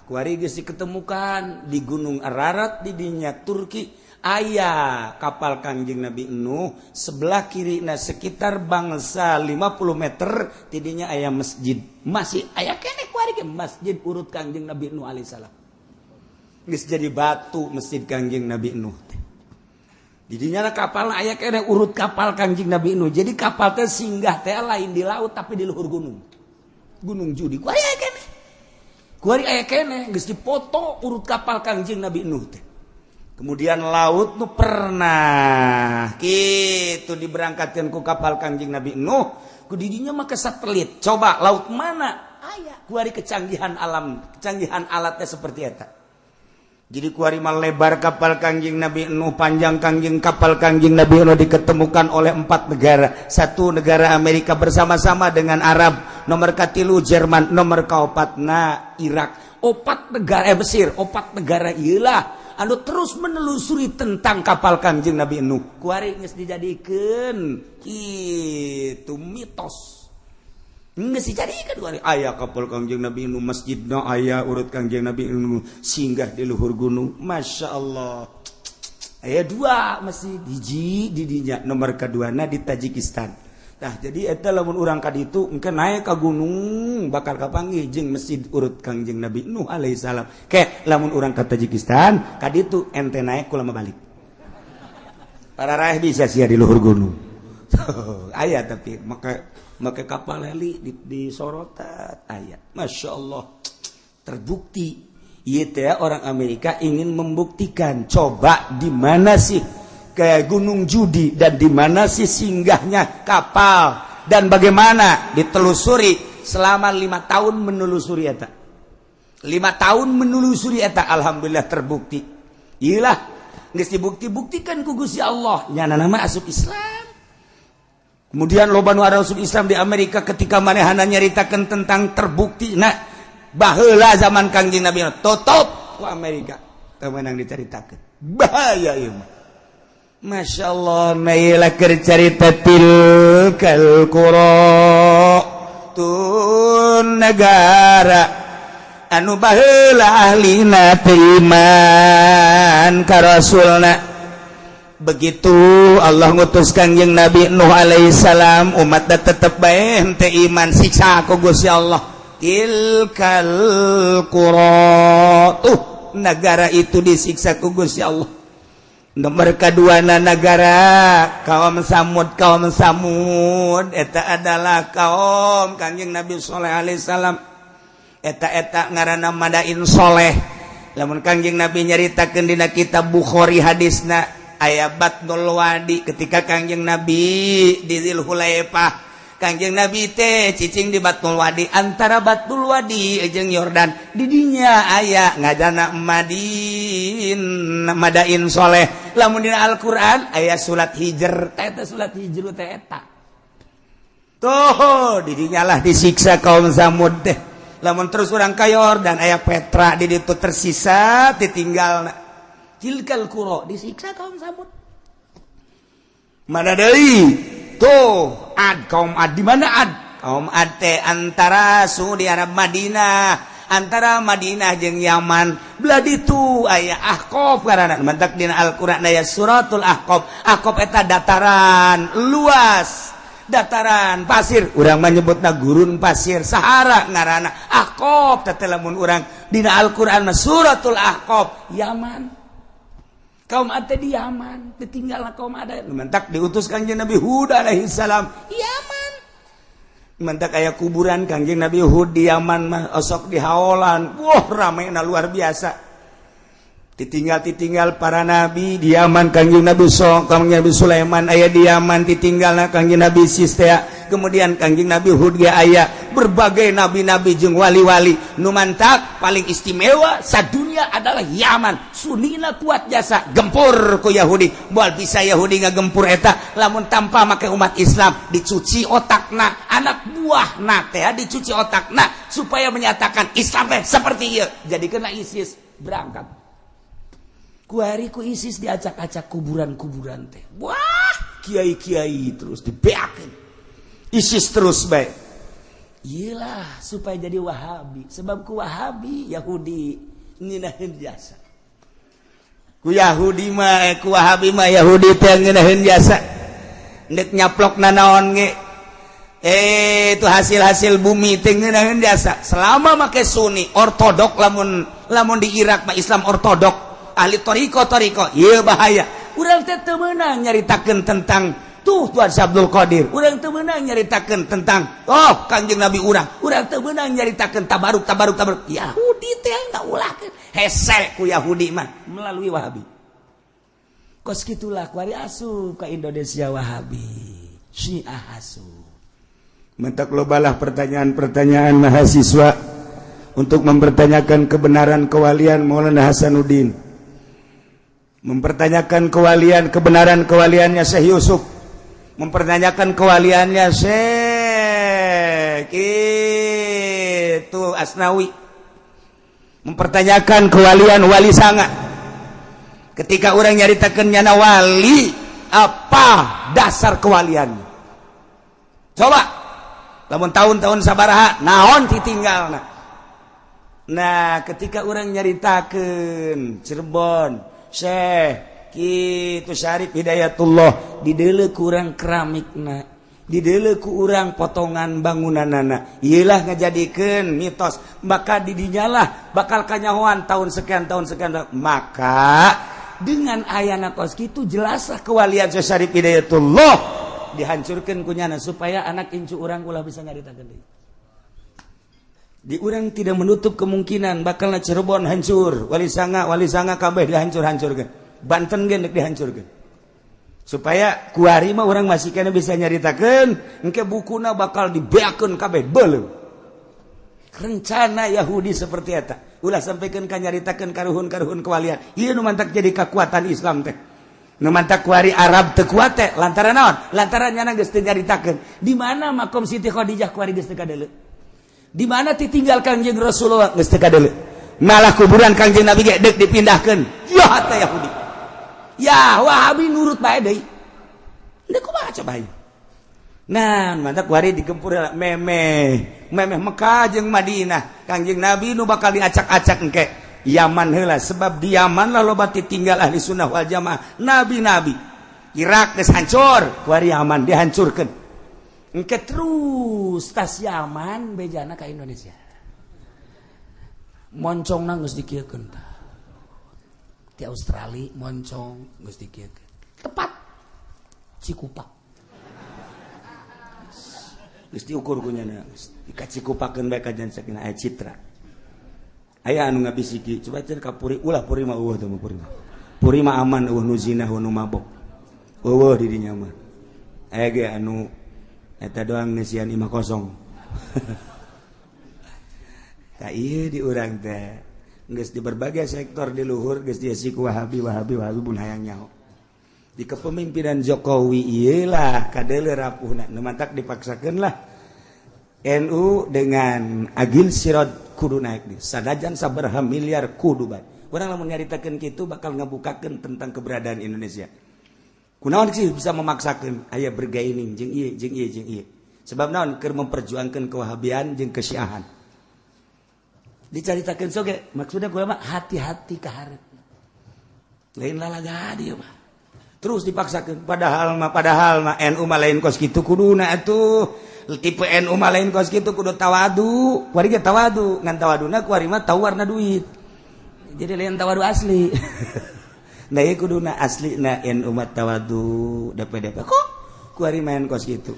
kuari geus diketemukan di Gunung Ararat di dinya Turki aya kapal Kangjeng Nabi Nuh, sebelah kiri, nah sekitar bangsa 50 meter tidinya aya masjid, masih aya keneh kuari ge masjid urut Kangjeng Nabi Nuh alaihissalam. Geus jadi batu masjid Kangjeng Nabi Nuh teh. Didinya kapal aya keneh urut kapal Kangjeng Nabi Nuh. Jadi kapal teh singgah teh lain di laut, tapi di luhur gunung. Gunung Judi kuari aya keneh. Kuari aya keneh geus dipoto urut kapal Kangjeng Nabi Nuh teh. Kemudian laut nu pernah gitu diberangkatkan ku kapal Kangjeng Nabi Nuh, ku didinya mah ke satelit. Coba laut mana? Aya kuari kecanggihan alam, kecanggihan alatnya seperti eta. Jadi kuari mah lebar kapal Kangjeng Nabi Nuh, panjang Kangjeng kapal Kangjeng Nabi Nuh diketemukan oleh empat negara. Satu negara Amerika bersama-sama dengan Arab, nomor katilu Jerman, nomor kaopatna Irak. Opat negara Mesir, opat negara iyalah anu terus menelusuri tentang kapal Kangjeng Nabi Nuh. Kuari geus dijadikeun kitu mitos. Geus dijadikeun kuari aya kapal Kangjeng Nabi Nuh, masjidna aya urut Kangjeng Nabi Nuh singgah di luhur gunung. Masya Allah. Aya dua masjid, hiji di dinya, nomor keduana di Tajikistan. Nah, jadi eta lamun urang ka ditu engke naik ka gunung bakal kapanggih jeung masjid urut Kangjeng Nabi Nuh alaihi salam. Ke lamun urang ka Tajikistan ka ditu ente naik kulama balik. Para raih bisa sia di luhur gunung. Aya tapi maka make kapal heli di sorotan aya. Masya Allah, terbukti. Ieu teh orang Amerika ingin membuktikan, coba di mana sih kayak Gunung Judi dan di mana sih singgahnya kapal dan bagaimana ditelusuri selama 5 tahun menelusuri eta, 5 tahun menelusuri eta. Alhamdulillah terbukti. Iyalah, geus dibukti-buktikan ku Gusti Allah, nyana nama asup Islam. Kemudian loba nu asup Islam di Amerika ketika manehana nyaritakeun tentang terbukti. Nah, baheula zaman Kangjeng Nabi tutup ku Amerika, teu meunang dicaritakeun, bahaya ieu mah. Masya Allah, naila keur carita tilkal qura, tun negara anu baheula ahlina teu iman ka rasulna. Begitu Allah ngutus Kangjeng Nabi Nuh alaihissalam, umat tetep bae henteu iman, siksa ku Gusti Allah. Tilkal qura, tuh negara itu disiksa ku Gusti Allah. Nomor kedua negara kaum Samud. Kaum Samud eta adalah kaum Kangjeng Nabi Soleh alaihissalam. Eta-eta ngaranna Madain Soleh. Lamun Kangjeng Nabi nyaritakeun dina kitab Bukhari, hadisna aya Batnul Wadi. Ketika Kangjeng Nabi di Dzulhulaifah, Kangjeng Nabi teh cicing di Batnul Wadi, antara Batnul Wadi jeung Yordan. Didinya aya ngajana Madin, Madain Soleh. Lamun dina Al-Qur'an aya surat Hijr, eta surat Hijr teh eta tuh. Didinya lah disiksa kaum Samud teh. Lamun terus urang ka Yordan aya Petra, di ditu tersisa ditinggal. Tilkal qura disiksa kaum Samud. Mana deui tuh? Ad, kaum Ad. Di mana Ad? Kaum Ad teh antara Saudi Arab, Madinah, antara Madinah jeung Yaman belah ditu aya Ahqaf karana mantak dina Al-Qur'an aya suratul Ahqaf. Ahqaf eta dataran luas, dataran pasir, urang menyebutna gurun pasir Sahara ngaranna Ahqaf teh. Lamun urang dina Al-Qur'an mah suratul Ahqaf, Yaman. Kaum Ad di Yaman ditinggal. Kaum Ad mantak diutus Kangjeng Nabi Hud alaihi salam Yaman, mantak aya kuburan Kangjeng Nabi Hud di Yaman mah, osok di haolan. Wah, rame na luar biasa. Ditinggal ditinggal para nabi di Yaman. Kangjeng Nabi so Kangjeng Nabi Sulaiman aya di Yaman, ditinggal Kangjeng Nabi Sistea, kemudian Kangjeng Nabi Hud ge aya, berbagai nabi-nabi jeung wali-wali. Nu mantak paling istimewa sadunia adalah Yaman. Sunina kuat jasa gempur ku Yahudi. Moal bisa Yahudi ngagempur eta lamun tanpa make umat Islam dicuci otakna, anak buah teh dicuci otakna supaya menyatakan Islam teh seperti ieu. Jadi kena ISIS berangkat kuari ku ISIS diacak-acak kuburan-kuburan teh. Wah, kiai-kiai terus dibeakeun ISIS terus baik. Iyalah, supaya jadi Wahabi, sebab ku Wahabi Yahudi ngeunaheun jasa. Ku Yahudi mah, ku Wahabi mah Yahudi teh ngeunaheun jasa. Ndek nyaplok nanaon ge, itu hasil-hasil bumi teh ngeunaheun jasa selama make Sunni ortodok. Lamun lamun di Irak mah Islam ortodok, ahli toriko toriko. Iya, bahaya. Urang teh teu meunang nyaritakeun tentang tuh Tuan Abdul Qadir, urang teu meunang nyaritakeun tentang oh Kangjeng Nabi urang, urang teu meunang nyaritakeun tabaruk tabaruk tabaruk. Yahudi teh ngaulahkeun hese ku Yahudi mah melalui Wahabi. Kos kitulah kuari asup ka Indonesia Wahabi, Syiah asup. Mentak lobalah pertanyaan-pertanyaan mahasiswa. untuk mempertanyakan kebenaran kewalian Maulana Hasanuddin, mempertanyakan kewalian kebenaran kewaliannya Syekh Yusuf, mempertanyakan kewaliannya Syekh itu Asnawi, mempertanyakan kewalian Wali Sanga. Ketika orang nyaritakeun nyana wali, apa dasar kewaliannya? Coba lamun tahun-tahun sabaraha naon ditinggalna. Nah, ketika orang nyaritakeun Cirebon Syekh kitu Syarif Hidayatullah, dideuleu ku urang keramikna, dideuleu ku urang potongan bangunanana, ieulah ngajadikeun mitos. Maka didinyalah bakal kanyahoan tahun sekian tahun sekian. Maka dengan ayana kos kitu jelaslah kewalian Syekh Syarif Hidayatullah dihancurkan kunyana supaya anak incu urang ulah bisa nyaritakeun deui. Di urang tidak menutup kemungkinan bakal Cirebon hancur, Wali Sanga, Wali Sanga kabeh dihancur-hancurkan, Banten ge deuk dihancurkan. Supaya kuari mah urang masih kena bisa nyaritakeun, engke bukuna bakal dibeakeun kabeh beuleum. Rencana Yahudi seperti eta. Ulah sampaikan ka nyaritakeun karuhun-karuhun kewalian. Ieu nu mantak jadi kekuatan Islam teh. Nu mantak kuari Arab teu kuat teh lantaran naon? Lantaran nyana geus teu nyaritakeun. Di mana makom Siti Khadijah kuari geus teu kadeuleu? Di mana ditinggal Kangjeng Rasulullah geus teu kadeuleu? Malah kuburan Kangjeng Nabi ge deuk dipindahkeun. Ya teh Yahudi. Ya Wahabi nurut bae deui. Deuk kumaha coba ieu? Nah, mantak kuari digempur memeh. Memeh Mekah jeung Madinah. Kangjeng Nabi nu bakal diacak-acak engke. Yaman heula, sebab di Yaman lah loba ditinggal ahli sunnah wal jamaah, nabi-nabi. Irak geus hancur, kuari Yaman dihancurkeun. Engke terus tas Yaman bejana ka Indonesia. Moncongna geus dikieukeun tah. Di Australia moncong geus dikieukeun. Tepat Cikupa. Geus diukur ku nyana, geus dikacikupakeun bae ka jan sakinah aya citra. Aya anu ngabisiki, coba cenah ka Puri, ulah Puri mah eueuh teh mah Puri mah. Puri mah aman eueuh nu zina eueuh nu mabok. Eueuh di dinya mah. Aya ge anu eta doang ngeusian imah kosong. Tah ieu di urang teh geus di berbagai sektor di luhur geus diisi ku Wahabi Wahabi Wahabi bun hayang nyaho. Di kepemimpinan Jokowi ieu lah kadeuleu rapuhna, nu mantak dipaksakeun lah NU dengan Agil Siroj kudu naik di sanajan sabaraha miliar kudu bae. Urang lamun nyaritakeun kitu bakal ngabukakeun tentang keberadaan Indonesia. Kunaon sih bisa memaksakeun aya bergaining jeung ieu jeung ieu jeung ieu. Sebab naon keur memperjuangkeun kewahabian jeung kesyiahan. Dicaritakeun soge maksudna gua mah hati-hati ka hareup. Lain lalaga dieu mah. Terus dipaksakeun padahal mah NU mah lain kos kitu kuduna atuh. Tipe NU mah lain kos kitu kudu tawadu. Kuari ge tawadu, ngan tawaduna kuari mah tau warna duit. Jadi lain tawadu asli. Nah ieu kuduna asli na NU mah tawadu DPDP kok kuari main kos kitu.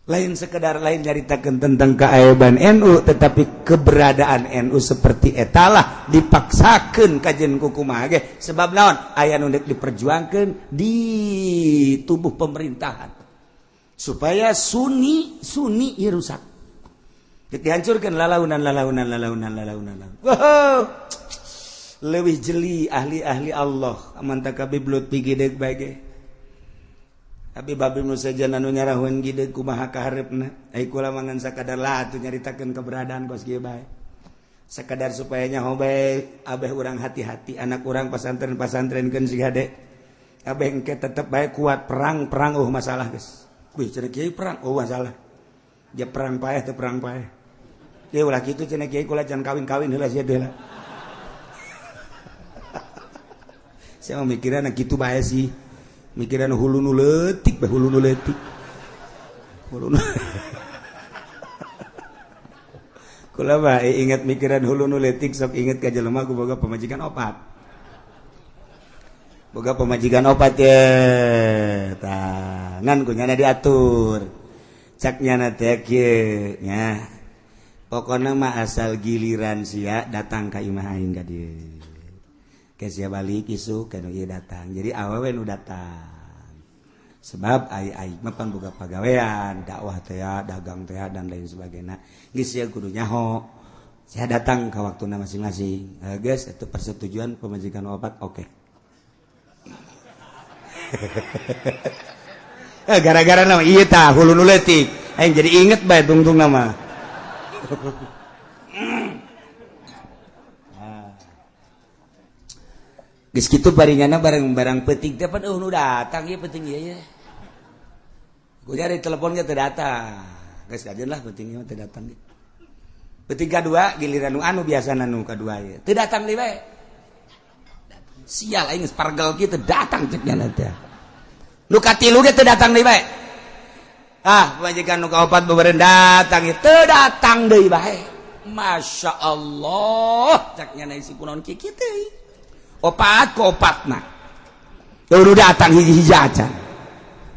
Lain sekedar lain nyaritakeun tentang keaiban NU, tetapi keberadaan NU seperti etalah dipaksakeun kajen ku kumaha ge. Sebab naon aya nu deuk diperjuangkeun di tubuh pemerintahan supaya Sunni Sunni ieu rusak. Dihancurkan lalaunan lalaunan lalaunan lalaunan. Wow. Leuwih jeli ahli-ahli Allah mantap kabeh belut pigideg bae ge. Tapi babi nu sejen anu nyarahun gideg kumaha kahareupna. Ai kula mah ngan sakadar lah atuh nyaritakeun keberadaan kos kieu bae. Sakadar supaya nyaho bae abeh urang hati-hati anak urang pasantren-pasantrenkeun si hade. Abeh engke tetep bae kuat perang-perang eueuh masalah geus. Kuih cenah kiai perang eueuh masalah. Dia perang paeh teu perang paeh. Kieu ulah kitu cenah kiai kula can kawin-kawin heula sia deui lah. Saya mah mikiran kitu bae sih. Mikiran hulu nu leutik bae hulu nu leutik. Hulu nu Kula mah ingat mikiran hulu nu leutik sok inget ka jelema ku boga pamajikan opat. Boga pamajikan opat ye. Tah, ngan ku nyana diatur. Cak nyana teh kieu nya. Pokona mah asal giliran sia datang ka imah aing ka dieu. Ke sia balik isuk ka nu ieu datang. Jadi awewe nu datang. Sebab ai ai mah pan boga pagawean, dakwah teh, dagang teh dan lain sebagainya. Geus sia kudu nyaho. Saya datang ke waktuna masing-masing. Guys, itu persetujuan pemajikan opat, oke. Gara-gara nama iya tah hulu nu leutik. Aing jadi inget bae tungtung nama. Geus kitu baringana barang-barang peuting teh pan eueuh nu datang ieu peuting ieu ye. Gua cari telepon ge teu datang. Geus kajeun lah peuting ieu teu datang ge. Peuting kadua giliran nu anu biasana nu kadua ieu. Teu datang deui bae. Sial aing geus pargel kieu teu datang cek nya teh. Nu katilu ge teu datang deui bae. Ah, pamajikan nu kaopat beureun datang ieu teu datang deui bae. Masya Allah, cek nya isi kunaon kieu kieu teh. Opat ke opatna. Udah datang hiji-hiji acan.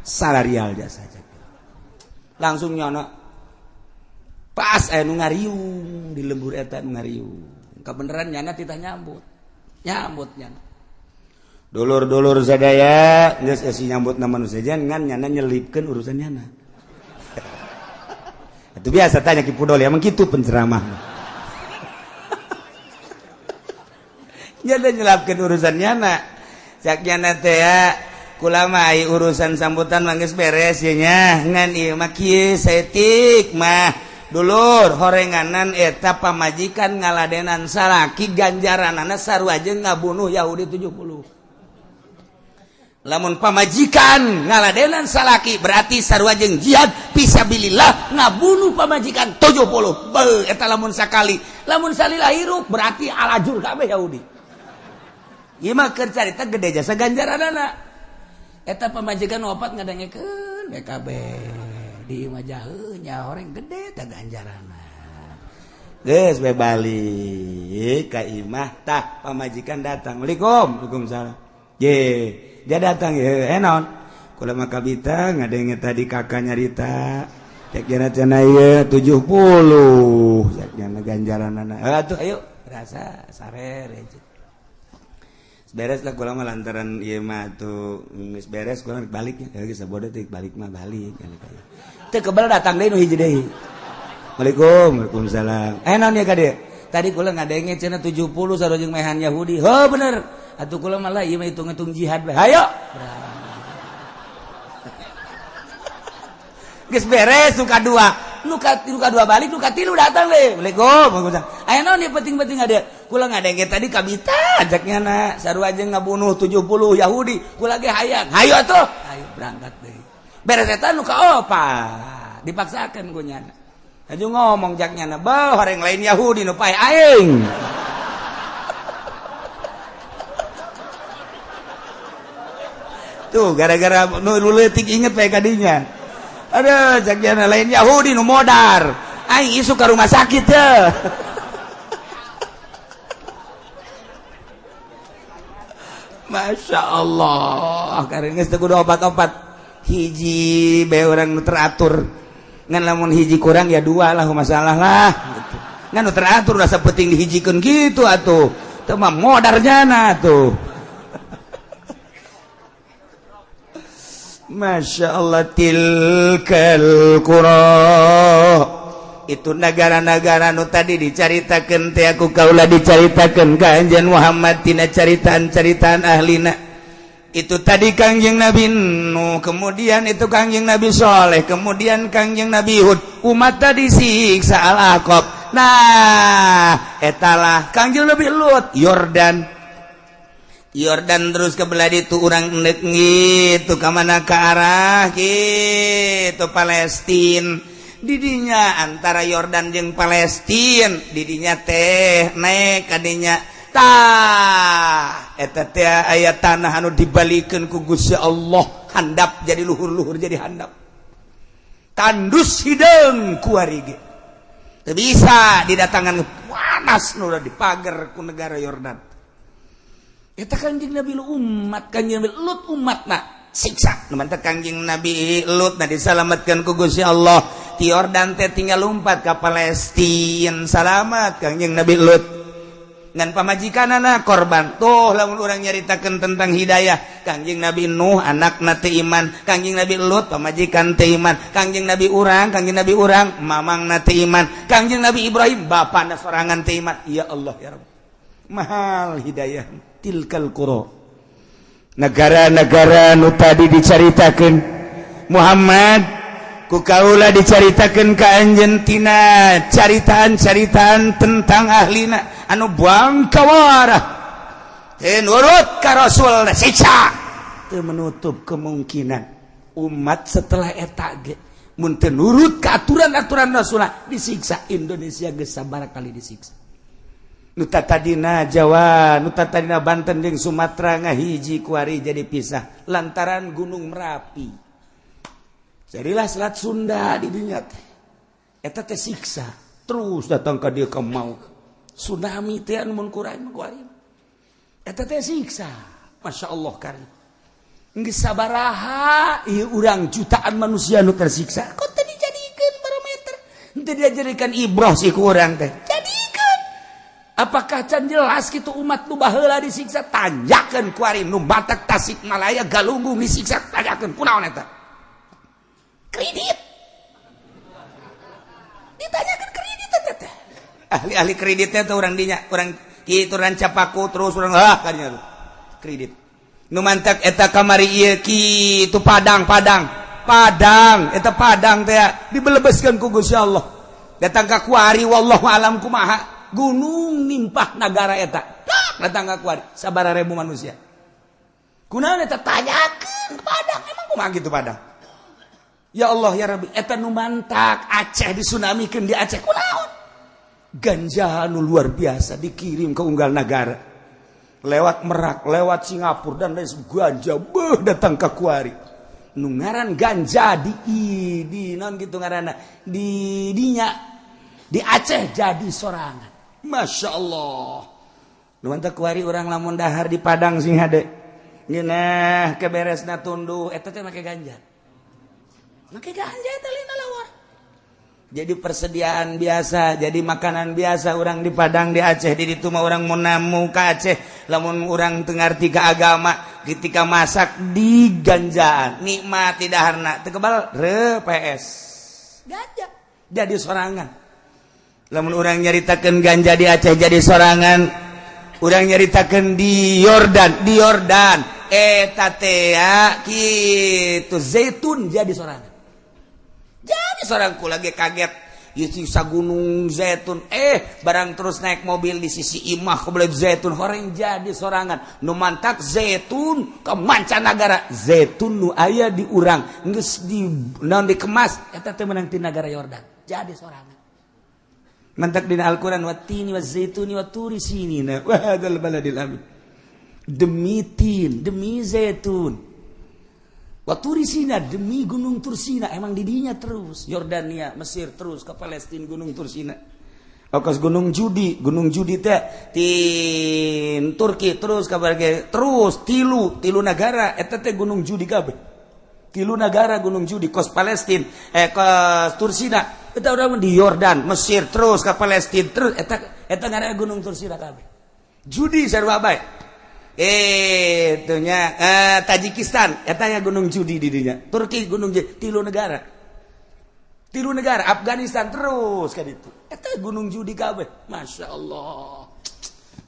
Salarial jasa cek. Langsung nyono. Pas aya nu ngariung di lembur eta nu ngariung. Kabeneran nyana titah nyambut. Nyambut nyana. Dulur-dulur sadaya geus esi nyambut na manusia ngan nyana nyelipkeun urusan nyana. Itu biasa tanya Ki Pudol emang kitu penceramah. Nyana nyelapkeun urusan nyana. Cak nyana teh ya kula mah ai urusan sambutan mah geus beres ye nya ngan ieu mah kieu saeutik mah dulur horenganan eta pamajikan ngaladenan salaki ganjaranana sarua jeung ngabunuh Yahudi 70. Lamun pamajikan ngaladenan salaki berarti sarua jeung jihad fisabilillah ngabunuh pamajikan 70. Beuh eta lamun sakali, lamun salila hirup berarti alajur kabeh Yahudi. Ieu mah keur carita gede jasa ganjaranana. Eta pamajikan opat ngadangekeun we kabeh. Di imah jaheuh nya horeng gede teh ganjaranna. Geus we balik ka imah tah pamajikan datang. Waalaikum, waalaikumsalam. Ye, dia datang ye, naon? Kula mah kabita ngadenge tadi kakak nyarita. Cek jana cenah ieu 70. Cek jana ganjaranana. Atuh ayo rasa sare beres lah kula mah lantaran ieu mah atuh geus beres kula balik nya geus sabodo teh balik mah balik. Teu kebel datang deui nu hiji deui. Waalaikum, waalaikumsalam. Naon ya ka dieu? Tadi kula ngadenge cenah 70 sarua jeung mehan Yahudi. Heuh bener. Atuh kula mah lah ieu mah hitung-hitung jihad bae. Hayo. Geus beres nu kadua. Nu kadua balik, nu katilu datang deui. Waalaikum, waalaikumsalam. Aya naon ieu penting-penting ada? Kula ngadenge tadi kabita ajaknya na sarua jeung ngabunuh 70 Yahudi. Kula ge hayang. Hayo atuh. Hayo berangkat deui. Beres eta nu kaopat dipaksakeun ku nyana. Aju ngomong jak nyana, "Beuh, horeng lain Yahudi nu pae aing." Tuh gara-gara nu leutik inget bae kadinya. Aduh, jak nyana lain Yahudi nu modar. Aing isuk ka rumah sakit teh. Masya Allah, karena geus teu kudu opat-opat. Hiji bae urang nu teratur. Ngan lamun hiji kurang ya dua lah masalah lah gitu. Ngan nu teratur rasa penting dihijikeun gitu atuh. Teu mah modar jana atuh. Masya Allah tilkal qura. Itu negara-negara nu tadi dicaritakeun teh aku kaula dicaritakeun ka Anjeun Muhammad tina caritaan-caritaan ahlina. Itu tadi Kangjeng Nabi Nuh, kemudian itu Kangjeng Nabi Soleh, kemudian Kangjeng Nabi Hud. Umat tadi siksa Al-Aqab. Nah, etalah Kangjeng Nabi Lut, Yordan. Yordan terus ke belah ditu urang endek gitu ka mana ka arah gitu Palestina. Didinya antara Yordan jeung Palestina, didinya teh naik kadinya tah eta teh aya tanah anu dibalikeun ku Gusti Allah handap jadi luhur-luhur jadi handap. Tandus hideung kuari ge. Teu bisa didatangan panas nu dipager ku negara Yordan. Eta Kangjeng Nabi Lut umat Kangjeng Nabi Lut umatna siksa. Nu mantep Kangjeng Nabi Lut na disalametkeun ku Gusti Allah. Ti Yordan teh tinggal lompat ka Palestina salamat Kangjeng Nabi Lut. Ngan pamajikanana korban. Tuh lamun urang nyaritakeun tentang hidayah, Kangjeng Nabi Nuh anakna teu iman, Kangjeng Nabi Lut pamajikan teu iman, Kangjeng Nabi urang, Kangjeng Nabi urang mamangna teu iman, Kangjeng Nabi Ibrahim bapana sorangan teu iman. Ya Allah ya Rabb. Mahal hidayah tilkal qura. Negara-negara nu tadi dicaritakeun Muhammad ku kaula dicaritakeun ka anjeun tina caritaan-caritaan tentang ahlina anu bangkawarah nurut ka Rasul siksa. Teu menutup kemungkinan umat setelah eta ge mun teu nurut ka aturan-aturan Rasul disiksa. Indonesia geus sabaraha kali disiksa. Nu tadina Jawa, nu tadina Banten jeung Sumatera ngahiji kuari jadi pisah lantaran Gunung Merapi. Jadilah Selat Sunda di dunia teh. Eta teh siksa. Terus datang ka dieu ka mau. Tsunami teh anu mun kurang kuari. Eta teh siksa. Masya Allah karim. Geus sabaraha ieu urang jutaan manusia nu tersiksa. Kok teu dijadikeun barometer? Teu dijadikan ibrah sih ku urang teh. Jadikeun. Apakah can jelas kitu umat nu baheula disiksa? Tanjakeun kuari nu Batak Tasikmalaya Galunggung disiksa, tanjakeun kunaon eta? Kredit. Ditanyakan kredit teh. Ahli-ahli kreditnya tuh orang dinya, orang kitu Rancapaku terus orang ah kadinya tuh. Kredit. Nu mantak eta kamari ieu kitu Padang, Padang. Padang, eta Padang teh dibelebeskeun ku Gusti Allah. Datang ka kuari wallahu alam kumaha. Gunung nimpah nagara eta. Datang ka kuari sabaraha ribu manusia. Kunaon eta tanyakeun Padang, emang kumaha kitu Padang? Ya Allah ya Rabbi, eta nu mantak Aceh disunamikeun di Aceh kunaon? Ganja nu luar biasa dikirim ke unggal negara. Lewat Merak, lewat Singapura dan lain ganja beuh datang ke kuari. Nu ngaran ganja di non gitu ngaranna di dinya di Aceh jadi sorangan. Masya Allah. Nu mantak kuari urang lamun dahar di Padang sing hade. Ngeunah keberesna tunduh eta teh make ganja. Make ganja eta lina lawar. Jadi persediaan biasa, jadi makanan biasa orang di Padang, di Aceh, di ditu mah orang mau namu ke Aceh, lamun orang teu ngarti ka agama, ketika masak di ganjaan, nikmat tidak harna, teu kebal re PS. Ganja jadi sorangan. Lamun orang nyaritakeun ganja di Aceh jadi sorangan, orang nyaritakeun di Yordan, eta teh kitu zaitun jadi sorangan. Jadi seorang kula ge kaget siksa gunung zaitun barang terus naik mobil di sisi imah kebelet zaitun horeng jadi sorangan nu mantak zaitun ke mancanagara zaitun nu aya di urang geus di naon dikemas eta teh meunang ti nagara Yordan jadi sorangan mantak dina Al-Qur'an wattini wazaituni waturi sinina wa hadzal baladil amin demi tin demi zaitun Tursina demi Gunung Tursina emang didinya terus Yordania Mesir terus ke Palestina Gunung Tursina Okas Gunung Judi teh tin Turki terus ke terus tilu tilu negara eta teh Gunung Judi kabeh tilu negara Gunung Judi kos Palestina kos Tursina eta urang di Yordan Mesir terus ke Palestina terus eta eta ngaranna Gunung Tursina kabeh Judi sarua bae itunya Tajikistan etanya Gunung Judi di dinya Turki Gunung Judi tilu negara Afghanistan terus kan itu eta Gunung Judi kabeh Masya Allah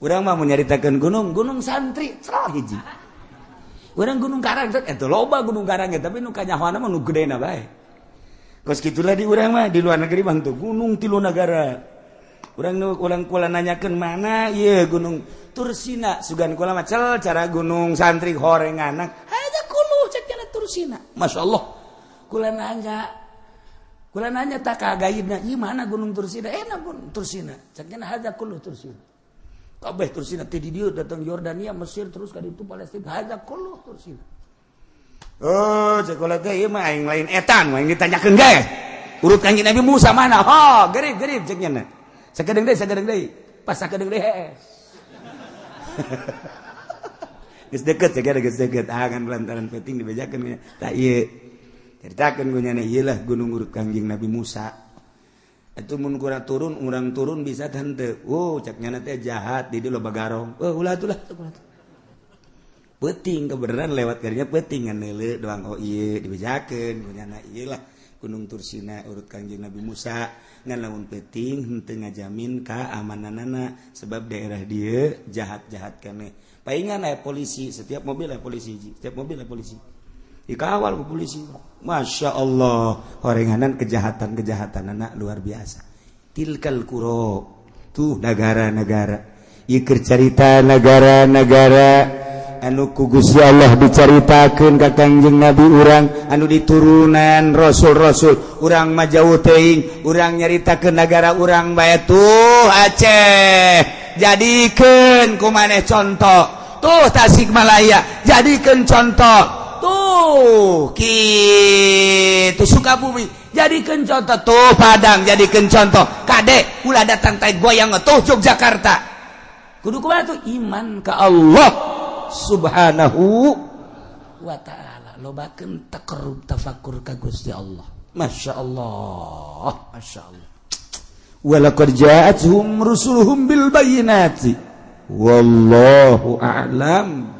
urang mah mau nyaritakeun gunung gunung santri salah hiji urang Gunung Karang eta loba Gunung Karang tapi nu kanyahoana mah nu gedena bae kos kitulah di urang mah di luar negeri mah tuh gunung tilu negara urang ulang kula nanyakeun mana ieu Gunung Tursina sugan kula mah cel cara Gunung Santri horeng anak haja kulu cek cenah Tursina masyaallah kula nanya tak ka gaibna ieu mana Gunung Tursina enak Gunung Tursina cek cenah haja kulu Tursina kabeh Tursina teh di dieu datang Yordania Mesir terus ka ditu Palestina haja kulu Tursina oh cek kula teh ieu mah aing lain etan aing ditanyakeun ge urut Kanjeng Nabi Musa mana ho gerib-gerib cek cenah sakedeung deui pas sakedeung deui hees geus deket cek geus deket ah kan lantaran penting dibejakeun tah ieu caritakeun ku nyana ieu lah gunung urut Kanjeng Nabi Musa. Atuh mun kurang turun, urang turun bisa tante. Oh, cak nyana teh jahat di dieu loba garong. Oh, ulah atuh lah. Peuting kebenaran lewat karinya peuting ngan neuleu doang. Oh ieu dibejakeun ku nyana, ieu lah Gunung Tursina urut Kangjeng Nabi Musa. Ngan lamun peuting henteu ngajamin kaamananana, sebab daerah dieu jahat-jahat keneh. Paingan aya polisi, setiap mobil aya polisi, setiap mobil aya polisi, dikawal ku polisi. Masya Allah, horenganan kejahatan-kejahatan anak luar biasa. Tilkal qura, tuh negara-negara. Ieu cerita negara-negara anu ku Gusti Allah dicaritakeun ka Kangjeng Nabi urang, anu diturunan rasul-rasul. Urang mah jauh teuing, urang nyaritakeun negara urang bae. Tuh Aceh, jadikeun ku maneh contoh. Tuh Tasikmalaya, jadikeun contoh. Tuh kitu Sukabumi, jadikeun contoh. Tuh Padang, jadikeun contoh. Kade ulah datang tai goyang. Tuh Yogyakarta, kudu kumaha tuh? Iman ka Allah Subhanahu wa ta'ala, lobakeun taqarrub, tafakur ka Gusti Allah. Masya Allah, Masya Allah. Walaqad ja'atuhum rusuluhum bil bayyinati, wallahu a'lam.